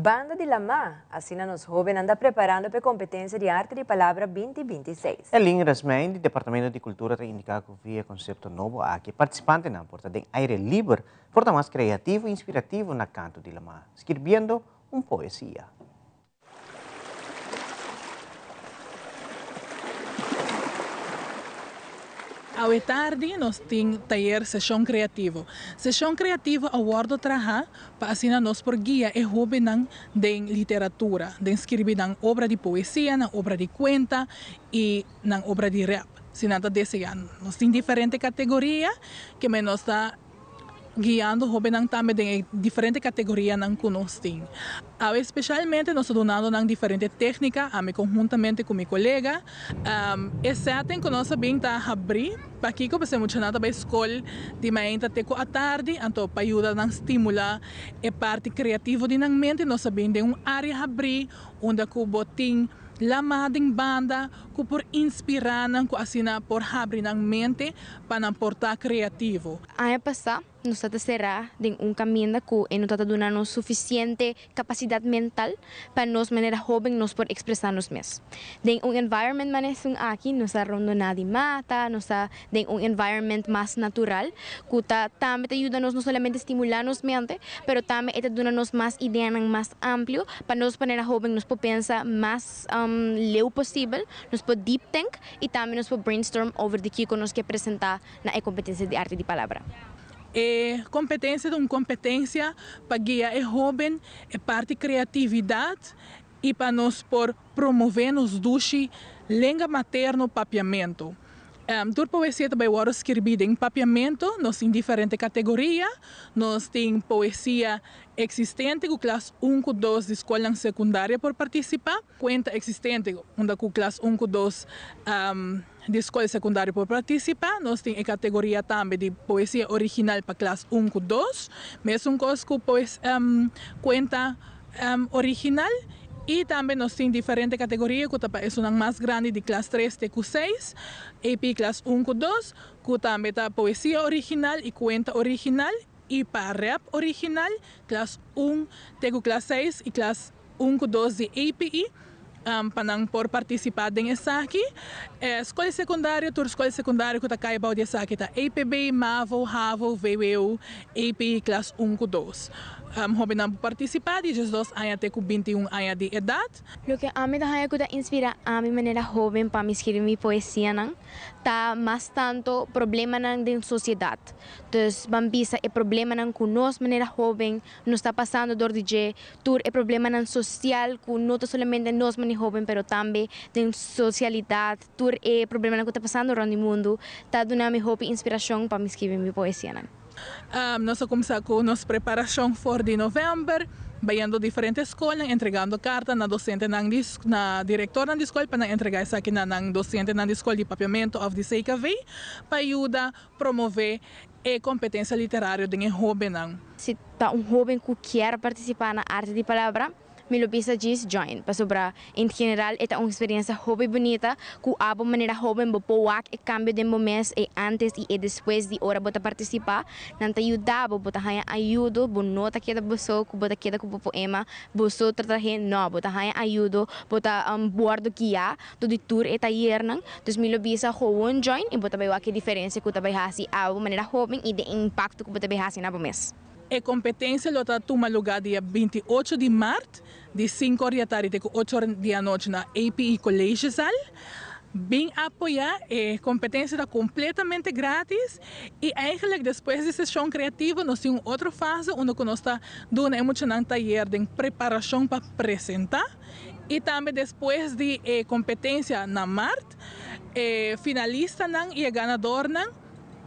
Banda di Lamá, asina nos hóbennan ta preparando p'e kompetensia di Arte di Palabra binti 26. Elin Rasmijn di Departamento di Kultura ta indiká ku via e konsepto nobo aki, partisipantenan por ta den aire liber, por ta mas kreativo i inspirativo na kantu di lamá, skirbiendo un poesia. Awe tardi nos tin tayer Seshon Kreativo. Seshon Kreativo a wòrdu traha pa asina nos por guia e hóbennan den literatura, den skirbi nan obra di poesia, nan obra di kuenta i nan obra di rèp, si nan ta deseá. Nos tin diferente kategoria ke men nos ta. Guiando hóbennan tambe den e diferente kategorianan ku nos tin. Awe spesialmente nos ta dunando nan diferente téknika, ami konhuntamente ku mi kolega. E setting ku nos a bin ta habrí, pakiko? Pasobra muchanan ta bai skol di mainta te ku atardi, anto pa yuda nan stimulá e parti kreativo di nan mente nos a bin den un área habrí unda ku bo tin lamá den banda ku por inspirá nan ku asina por habri nan mente pa nan por ta kreativo. Aña pasá nos ta ta será den un kaminda ku e no ta ta duna nos sufisiente kapasidat mental pa nos manera hóben nos por ekspresá nos mes. Den un environment manera esun aki nos ta rondoná di mata, nos ta den un environment mas natural ku ta tambe ta yuda nos no solamente stimulá nos mente pero tambe e ta duna nos mas ideanan mas amplio pa nos manera hóben nos por pensa mas leu posibel, nos por deep think i tambe nos por brainstorm over di kiko nos ke presentá na e kompetensia di arte di palabra. E kompetensia ta un kompetensia pa guia e hóben e parti kreatividat i pa nos por promové nos dushi lenga materno papiamentu. Tur poesia ta bai wòrdu skirbí den papiamentu, nos tin diferente kategoria, nos tin poesia eksistente ku klas un ku dos di skolnan sekundaria por partisipá, kuenta eksistente unda ku klas un ku dos di skol sekundario por partisipá. Nos tin e kategoria tambe di poesia original pa klas un ku dos, mesun kos ku kuenta original. I tambe nos tin diferente kategoria ku ta pa esunnan mas grandi di klas tres te ku seis, AP klas un ku dos, ku tambe ta poesia original i kuenta original, i pa rèp original, klas un te ku klas seis i klas un ku dos di API pa nan por partisipá den esaki. E skol sekundario, tur skol sekundario ku ta kai bou di esaki ta APB, mavo, havo, vwo, API klas un ku dos. Hóbennan por partisipá di diesdos aña te ku 21 aña di edat. Loke ami ta haña ku ta inspirá ami manera hóben pa mi skirbi mi poesianan ta mas tanto problemanan den sosiedat. Dus ban bisa e problemanan ku nos manera hóben nos ta pasando dor di dje, tur e problemanan sosial ku no ta solamente nos manera hóben pero tambe den sosialidat, tur e problemanan ku ta pasando rònt di mundu ta duna mi hopi inspirashon pa mi skirbi mi poesianan. Nos a kumsa ku nos preparashon for di novèmber, bayendo diferente skolnan, entregando karta na dosentenan di na direktornan di skol pa nan entregá esaki na nan dosentenan di skol di Papiamentu òf di CKV pa yuda promové e kompetensia literario den e hóbennan. Si ta un hóben ku kier partisipá na Arte di Palabra, Mi lo bisa djis join, pasobra en general e ta un experiencia hopi bunita cu abo manera hoben bo por wak e cambio den bo mes e antes y e despues di ora bo ta participa. Nan ta yuda bo, bo ta haya ayudo, bo no ta keda bo so cu bo ta keda cu bo poema bo so ta trahe, no, bo ta haya ayudo, bo ta wordo guia door di tur e tayernan. Dus mi lo bisa gewoon join y bo ta bay wak e diferencia cu ta bay haci abo manera hoben y den impacto cu bo ta bay haci na bo mes. E kompetensia lo ta tuma lugá dia 28 di mart, di sinku or di atardi te ku ocho or di anochi na APE Collegezaal. Bin apoyá, e kompetensia ta kompletamente grátis i eigenlijk despues di seshon kreativo nos tin un otro fase unda ku nos ta duna e muchanan tayer den preparashon pa presentá i tambe despues di e kompetensia na mart e finalistanan i e ganadornan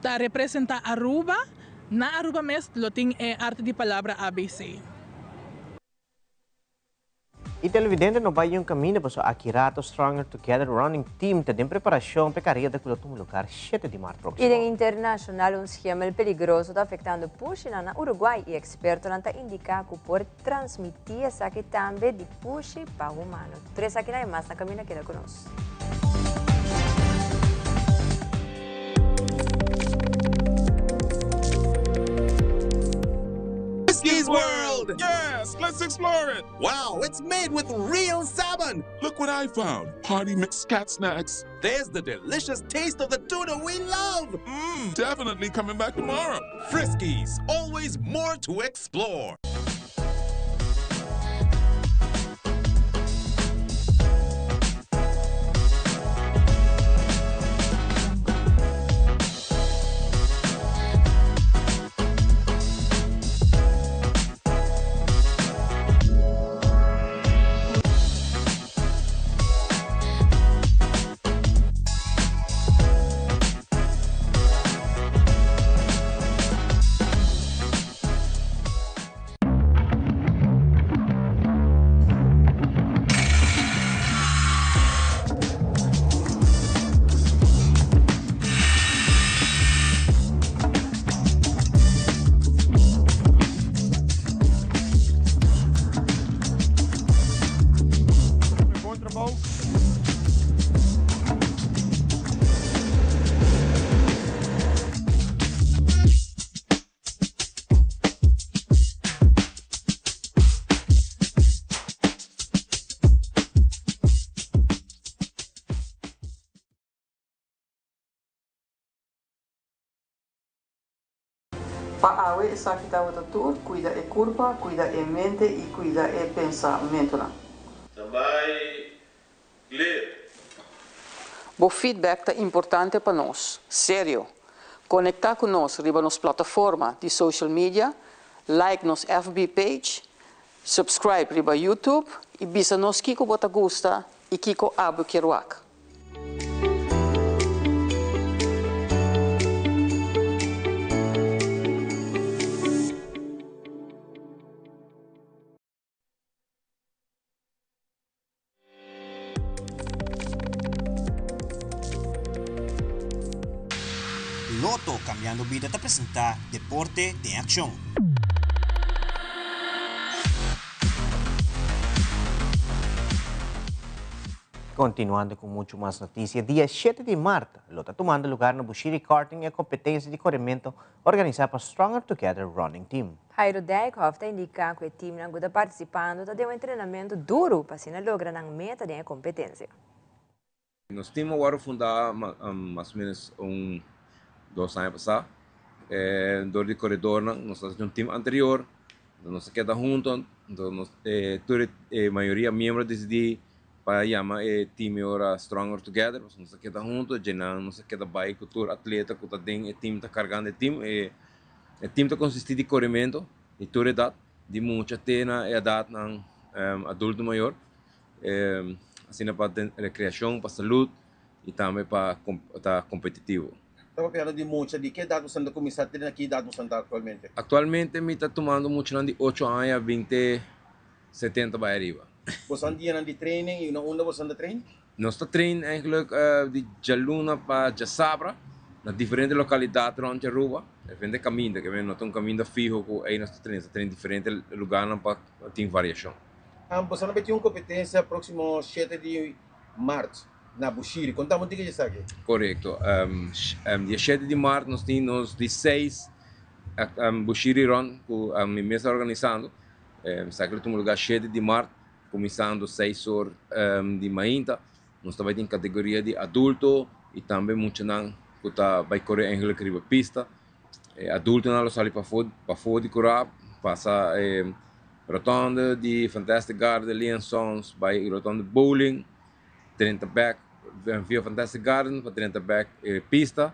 ta representá Aruba. Na Aruba mes lo tin e Arte di Palabra ABC. Y televidente no bay un camino paso aki rato Stronger Together Running Team ta den preparacion p'e careda cu lo tuma lugar shete di maart proximo. Y den internacional un schimmel peligroso ta afectando pushinan na Uruguay y expertonan ta indica cu por transmiti esaki tambe di pushi pa humano. Tur esakinan y mas na caminda keda cu nos. Whiskey's World! Yes, let's explore it! Wow, it's made with real salmon! Look what I found! Party mix cat snacks. There's the delicious taste of the tuna we love! Mmm, definitely coming back tomorrow. Friskies, always more to explore. Pa awe esaki tabata tur, cuida e curpa, cuida e mente y cuida e pensamentonan. Ta bai clear. Bo feedback ta importante pa nos. Serio! Conecta cu nos riba nos plataforma di social media, like nos FB page, subscribe riba YouTube y bisa nos kico bo ta gusta y kico abo kier wak. Lotto Cambiando Bida ta presenta Deporte den Accion. Continuando cu mucho mas noticia, dia shete di maart lo ta tumando lugar na Bushiri Karting e competencia di coremento organisa pa Stronger Together Running Team. Jairo Dijkhoff ta indica cu e teamnan cu ta participando ta den un entrenamento duro pa asina logra nan meta den e competencia. Nos team a wòrdu fundá mas o ménos un dos aña pasá. Dor di koredornan, nos a hasi un team anterior, enton nos a keda huntu, enton nos tur e mayoria miembro a disidí pa yama e team e ora Stronger Together, pasobra nos a keda huntu, djenan nos a keda bai ku tur atleta ku ta den e team ta kargando e team. E team ta konsistí di korementu di tur edat, di mucha te na e edatnan adulto mayor. Asina pa recreacion, pa salud y tambe pa ta competitivo. Ta papiando di mucha, di ke edad boso ta cuminsa te na ki edad boso ta actualmente? Actualmente mi ta tumando muchanan di ocho aña a binte setenta bay ariba. Boso a dianan di training y na unda boso ta train? Nos ta train eigenlijk di djaluna pa djasabra na diferente localidad rond di Aruba, diferente caminda, ke no ta un caminda fiho cu ey nos ta train, nos ta train diferente lugarnan pa tin variacion. Boso a meti un competencia proximo shete di maart na Bushiri. Conta bo un tiki di esaki. Corecto. Dia shete di maart nos tin nos di seis Bushiri Run cu mi mes ta organisando. Esaki lo tuma lugar shete di maart cuminsando seis or di mainta. Nos ta bay tin categoria di adulto y tambe muchanan cu ta bay core eigenlijk riba pista. E adultonan lo sali pafó pafó di kurá, pasa e rotonde di Fantastic Garden, Lee and Sons, bai rotonde bowling, drenta bèk via Fantastic Garden pa drenta bèk e pista.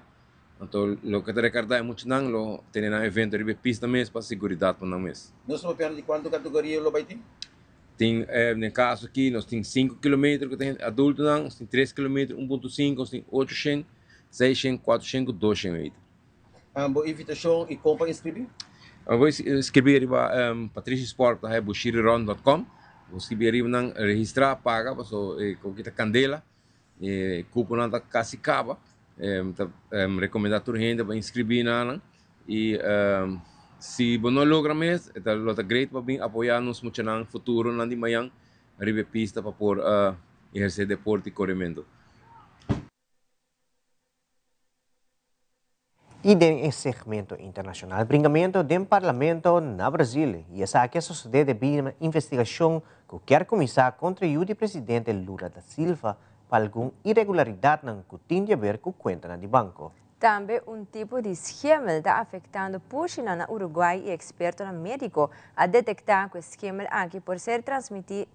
Anto loke ta rekardá e muchanan lo tene nan evento riba e pista mes pa seguridat pa nan mes. Nos ta papiando di kuantu kategoria lo bai tin? Tin den kaso aki nos tin sinku kilometer ku ta hende adultonan, nos tin tres kilometer, un punto sinku, nos tin ocho shen, seis shen, kuatro shen ku dos shen meter. Bo invitashon i kon pa inskribí? Bo inskribí riba patricisport.com. Bo skibi ariba nan registra paga paso e koki ta kandela e kuponan ta kasi kaba mi ta rekomenda tur hende pa inskribí nan i si bo no logra mes e ta lo ta great pa bin apoya nos muchanan futuronan di mayan riba e pista pa por ehersé deporte i korementu. I den e segmento internashonal, bringamento den parlamento na Brazil i esaki a sosodé debí na investigashon ku kier kuminsá kontra yu di presidente Lula da Silva pa algun iregularidatnan ku tin di aber ku kuentanan di banko. Tambe un tipo di schimmel ta afektando pushinan na Uruguay i ekspertonan médiko a detektá ku e schimmel aki por ser transmití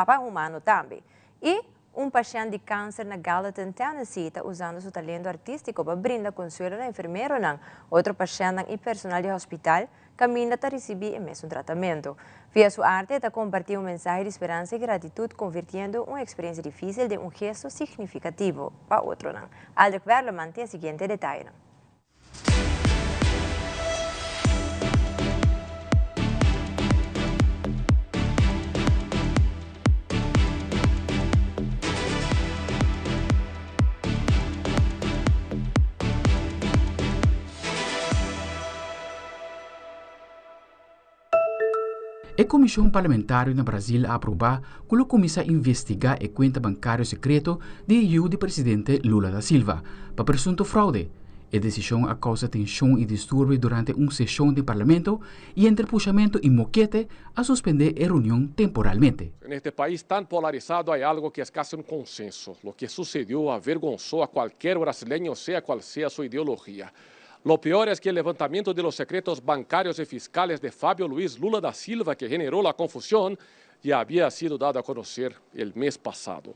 pa humano tambe. I Un pashènt di kanser na Gallatin, Tennessee ta usando su talento artístiko pa brinda konsuelo na enfermeronan, otro pashèntnan i personal di hospital kaminda ta risibí e mesun tratamentu. Via su arte e ta kompartí un mensahe di speransa i gratitut konvirtiendo un eksperensia difísil den un gesto signifikativo pa otronan. Aldrich Werleman tin e siguiente detayenan. E komishon parlamentario na Brazil a aprobá ku lo kuminsá investigá e kuenta bankario sekreto di e yu di presidente Lula da Silva pa presunto fraude. E desishon a kousa tenshon i disturbio durante un seshon den parlamento i entre pushamentu i mokete a suspendé e reunion temporalmente. En este país tan polarizado hay algo que es casi un consenso, lo que sucedió avergonzó a cualquier brasileño sea cual sea su ideología. Lo peor es que el levantamiento de los secretos bancarios y fiscales de Fabio Luis Lula da Silva, que generó la confusión, ya había sido dado a conocer el mes pasado.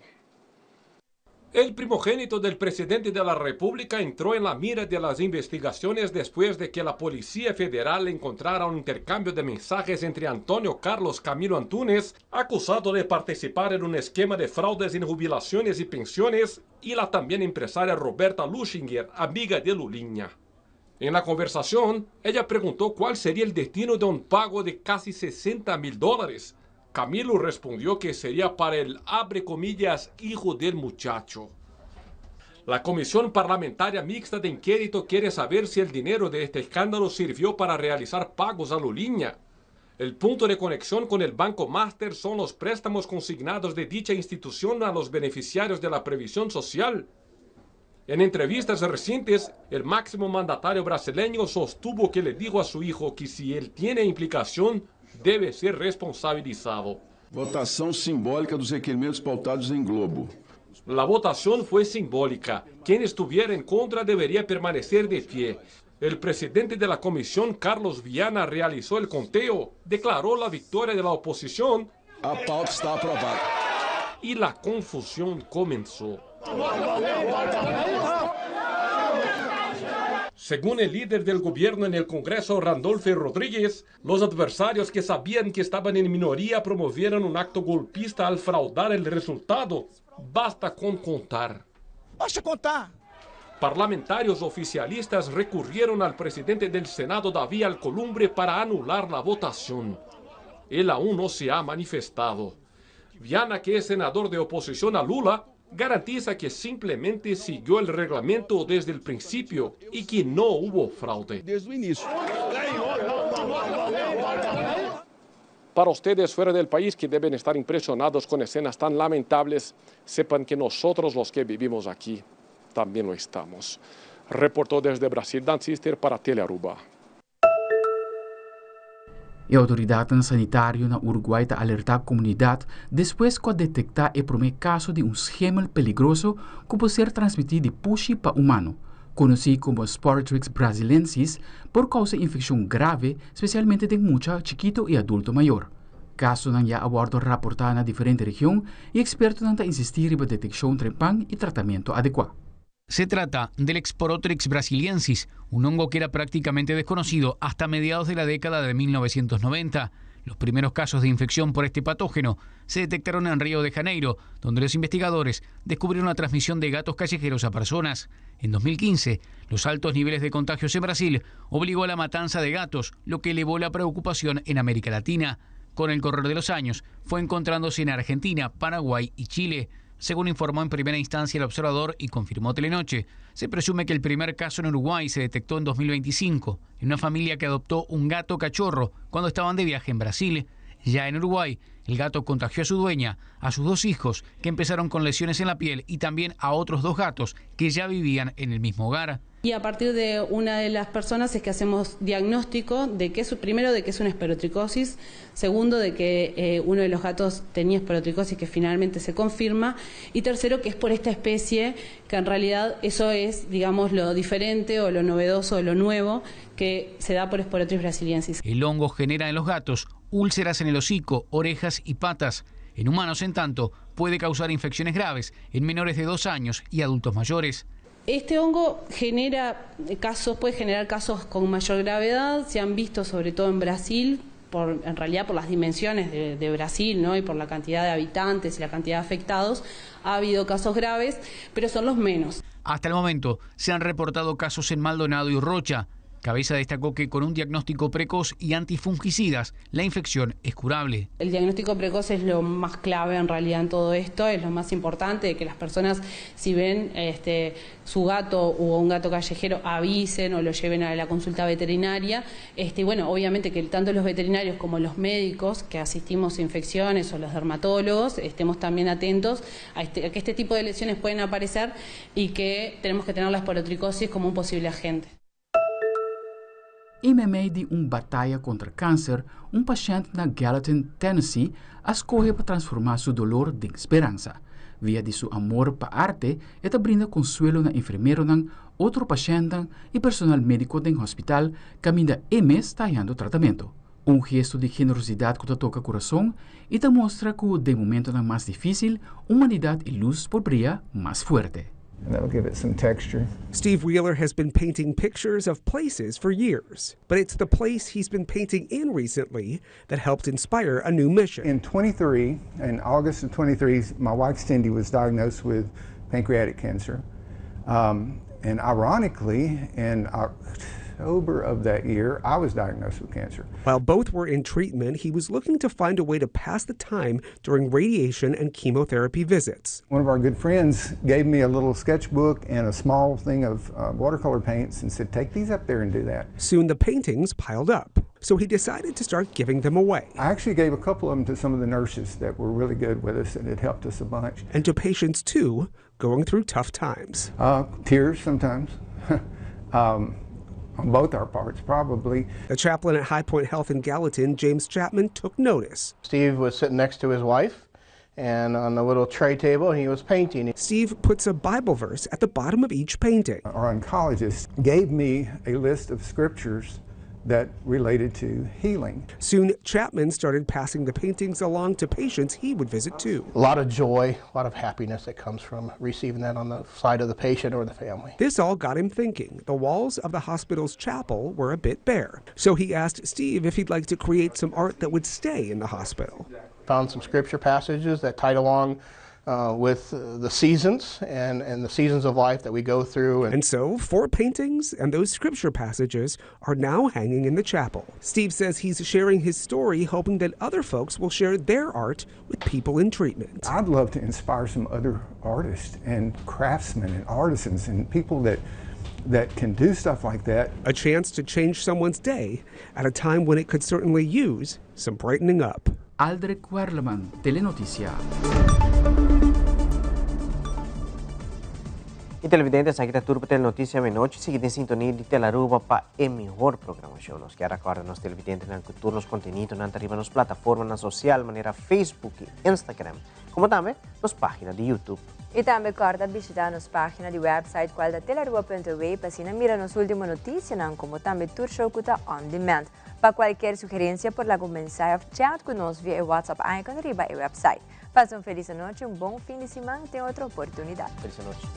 El primogénito del presidente de la República entró en la mira de las investigaciones después de que la Policía Federal encontrara un intercambio de mensajes entre Antonio Carlos Camilo Antunes, acusado de participar en un esquema de fraudes en jubilaciones y pensiones, y la también empresaria Roberta Luchinger, amiga de Lulinha. En la conversación, ella preguntó cuál sería el destino de un pago de casi 60 mil dólares. Camilo respondió que sería para el, abre comillas, hijo del muchacho. La Comisión Parlamentaria Mixta de Inquérito quiere saber si el dinero de este escándalo sirvió para realizar pagos a Lulinha. El punto de conexión con el Banco Master son los préstamos consignados de dicha institución a los beneficiarios de la previsión social. En entrevistas recientes, el máximo mandatario brasileño sostuvo que le dijo a su hijo que si él tiene implicación, debe ser responsabilizado. Votação simbólica dos requerimentos pautados em Globo. La votación fue simbólica. Quien estuviera en contra debería permanecer de pie. El presidente de la comisión, Carlos Viana, realizó el conteo, declaró la victoria de la oposición. A pauta está aprobada. Y la confusión comenzó. Según el líder del gobierno en el Congreso, Randolfo Rodríguez, los adversarios que sabían que estaban en minoría promovieron un acto golpista al fraudar el resultado. Basta con contar. Basta contar. Parlamentarios oficialistas recurrieron al presidente del Senado, David Alcolumbre, para anular la votación. Él aún no se ha manifestado. Viana, que es senador de oposición a Lula, garantiza que simplemente siguió el reglamento desde el principio y que no hubo fraude. Desde o início. Para ustedes fuera del país que deben estar impresionados con escenas tan lamentables, sepan que nosotros los que vivimos aquí también lo estamos. Reportó desde Brasil Dan Sister para Telearuba. E outoridatnan sanitario na Uruguay ta alertá komunidat despues ku a detektá e promé kaso di un schemel peligroso ku por ser transmití di pushi pa humano. Konosí komo Sporothrix brasilensis, por kousa infekshon grave, spesialmente den mucha chikito i adulto mayor. Kasonan ya a wòrdu raportá na diferente region i ekspertonan ta insistí riba detekshon trempan i tratamentu adekuá. Se trata del Sporothrix brasiliensis, un hongo que era prácticamente desconocido hasta mediados de la década de 1990. Los primeros casos de infección por este patógeno se detectaron en Río de Janeiro, donde los investigadores descubrieron la transmisión de gatos callejeros a personas. En 2015, los altos niveles de contagios en Brasil obligó a la matanza de gatos, lo que elevó la preocupación en América Latina. Con el correr de los años, fue encontrándose en Argentina, Paraguay y Chile. Según informó en primera instancia el observador y confirmó Telenoche, se presume que el primer caso en Uruguay se detectó en 2025, en una familia que adoptó un gato cachorro cuando estaban de viaje en Brasil. Ya en Uruguay, el gato contagió a su dueña, a sus dos hijos, que empezaron con lesiones en la piel, y también a otros dos gatos que ya vivían en el mismo hogar. Y a partir de una de las personas es que hacemos diagnóstico de que es, primero, de que es una esporotricosis, segundo, de que uno de los gatos tenía esporotricosis, que finalmente se confirma, y tercero, que es por esta especie, que en realidad eso es, digamos, lo diferente o lo novedoso o lo nuevo que se da por Sporothrix brasiliensis. El hongo genera en los gatos úlceras en el hocico, orejas y patas. En humanos, en tanto, puede causar infecciones graves en menores de 2 años y adultos mayores. Este hongo puede generar casos con mayor gravedad, se han visto sobre todo en Brasil, en realidad por las dimensiones de Brasil, ¿no? Y por la cantidad de habitantes y la cantidad de afectados, ha habido casos graves, pero son los menos. Hasta el momento se han reportado casos en Maldonado y Rocha. Cabeza destacó que con un diagnóstico precoz y antifungicidas, la infección es curable. El diagnóstico precoz es lo más clave en realidad en todo esto, es lo más importante, de que las personas, si ven su gato o un gato callejero, avisen o lo lleven a la consulta veterinaria. Obviamente que tanto los veterinarios como los médicos que asistimos a infecciones o los dermatólogos estemos también atentos a que este tipo de lesiones pueden aparecer y que tenemos que tener la esporotricosis como un posible agente. En medio di un bataya contra cancer, un pashent na Gallatin, Tennessee, a scoge pa transforma su dolor den speransa. Via di su amor pa arte, e ta brinda consuelo na enfermero, otro pashent y personal medico den hospital, caminda e mes ta hayando tratamento. Un gesto di generosidad cu ta toca curason y ta mustra cu den momento mas dificil, humanidad y luz por briya mas fuerte. And that'll give it some texture. Steve Wheeler has been painting pictures of places for years, but it's the place he's been painting in recently that helped inspire a new mission. In 23, in August of 23, my wife Cindy was diagnosed with pancreatic cancer. And ironically, in October of that year, I was diagnosed with cancer. While both were in treatment, he was looking to find a way to pass the time during radiation and chemotherapy visits. One of our good friends gave me a little sketchbook and a small thing of watercolor paints and said, take these up there and do that. Soon the paintings piled up, so he decided to start giving them away. I actually gave a couple of them to some of the nurses that were really good with us and it helped us a bunch. And to patients, too, going through tough times. Tears sometimes. On both our parts, probably. The chaplain at High Point Health in Gallatin, James Chapman, took notice. Steve was sitting next to his wife, and on the little tray table, he was painting. Steve puts a Bible verse at the bottom of each painting. Our oncologist gave me a list of scriptures that related to healing. Soon, Chapman started passing the paintings along to patients he would visit too. A lot of joy, a lot of happiness that comes from receiving that on the side of the patient or the family. This all got him thinking. The walls of the hospital's chapel were a bit bare. So he asked Steve if he'd like to create some art that would stay in the hospital. Found some scripture passages that tied along with the seasons and the seasons of life that we go through. And so, 4 paintings and those scripture passages are now hanging in the chapel. Steve says he's sharing his story, hoping that other folks will share their art with people in treatment. I'd love to inspire some other artists and craftsmen and artisans and people that can do stuff like that. A chance to change someone's day at a time when it could certainly use some brightening up. Aldrich Werleman, Telenoticia. Y televidentes, aki ta tur pa Telenoticia anochi. Sigui den sintonia di Telearuba pa e mihor programacion. Nos kier recorda nos televidentenan cu tur nos contenidonan ta riba nos plataformanan social, manera Facebook y Instagram, como tambe nos pagina di YouTube. Y tambe corda bishita nos pagina di website cual ta telearuba.aw pa asina mira nos ultimo noticianan, como tambe tur show cu ta on demand. Pa cualkier sugerencia por laga un mensahe of chat cu nos via WhatsApp icon riba e website. Pasa un feliz anochi, un bon fin di siman, te otro oportunidad. Feliz anochi.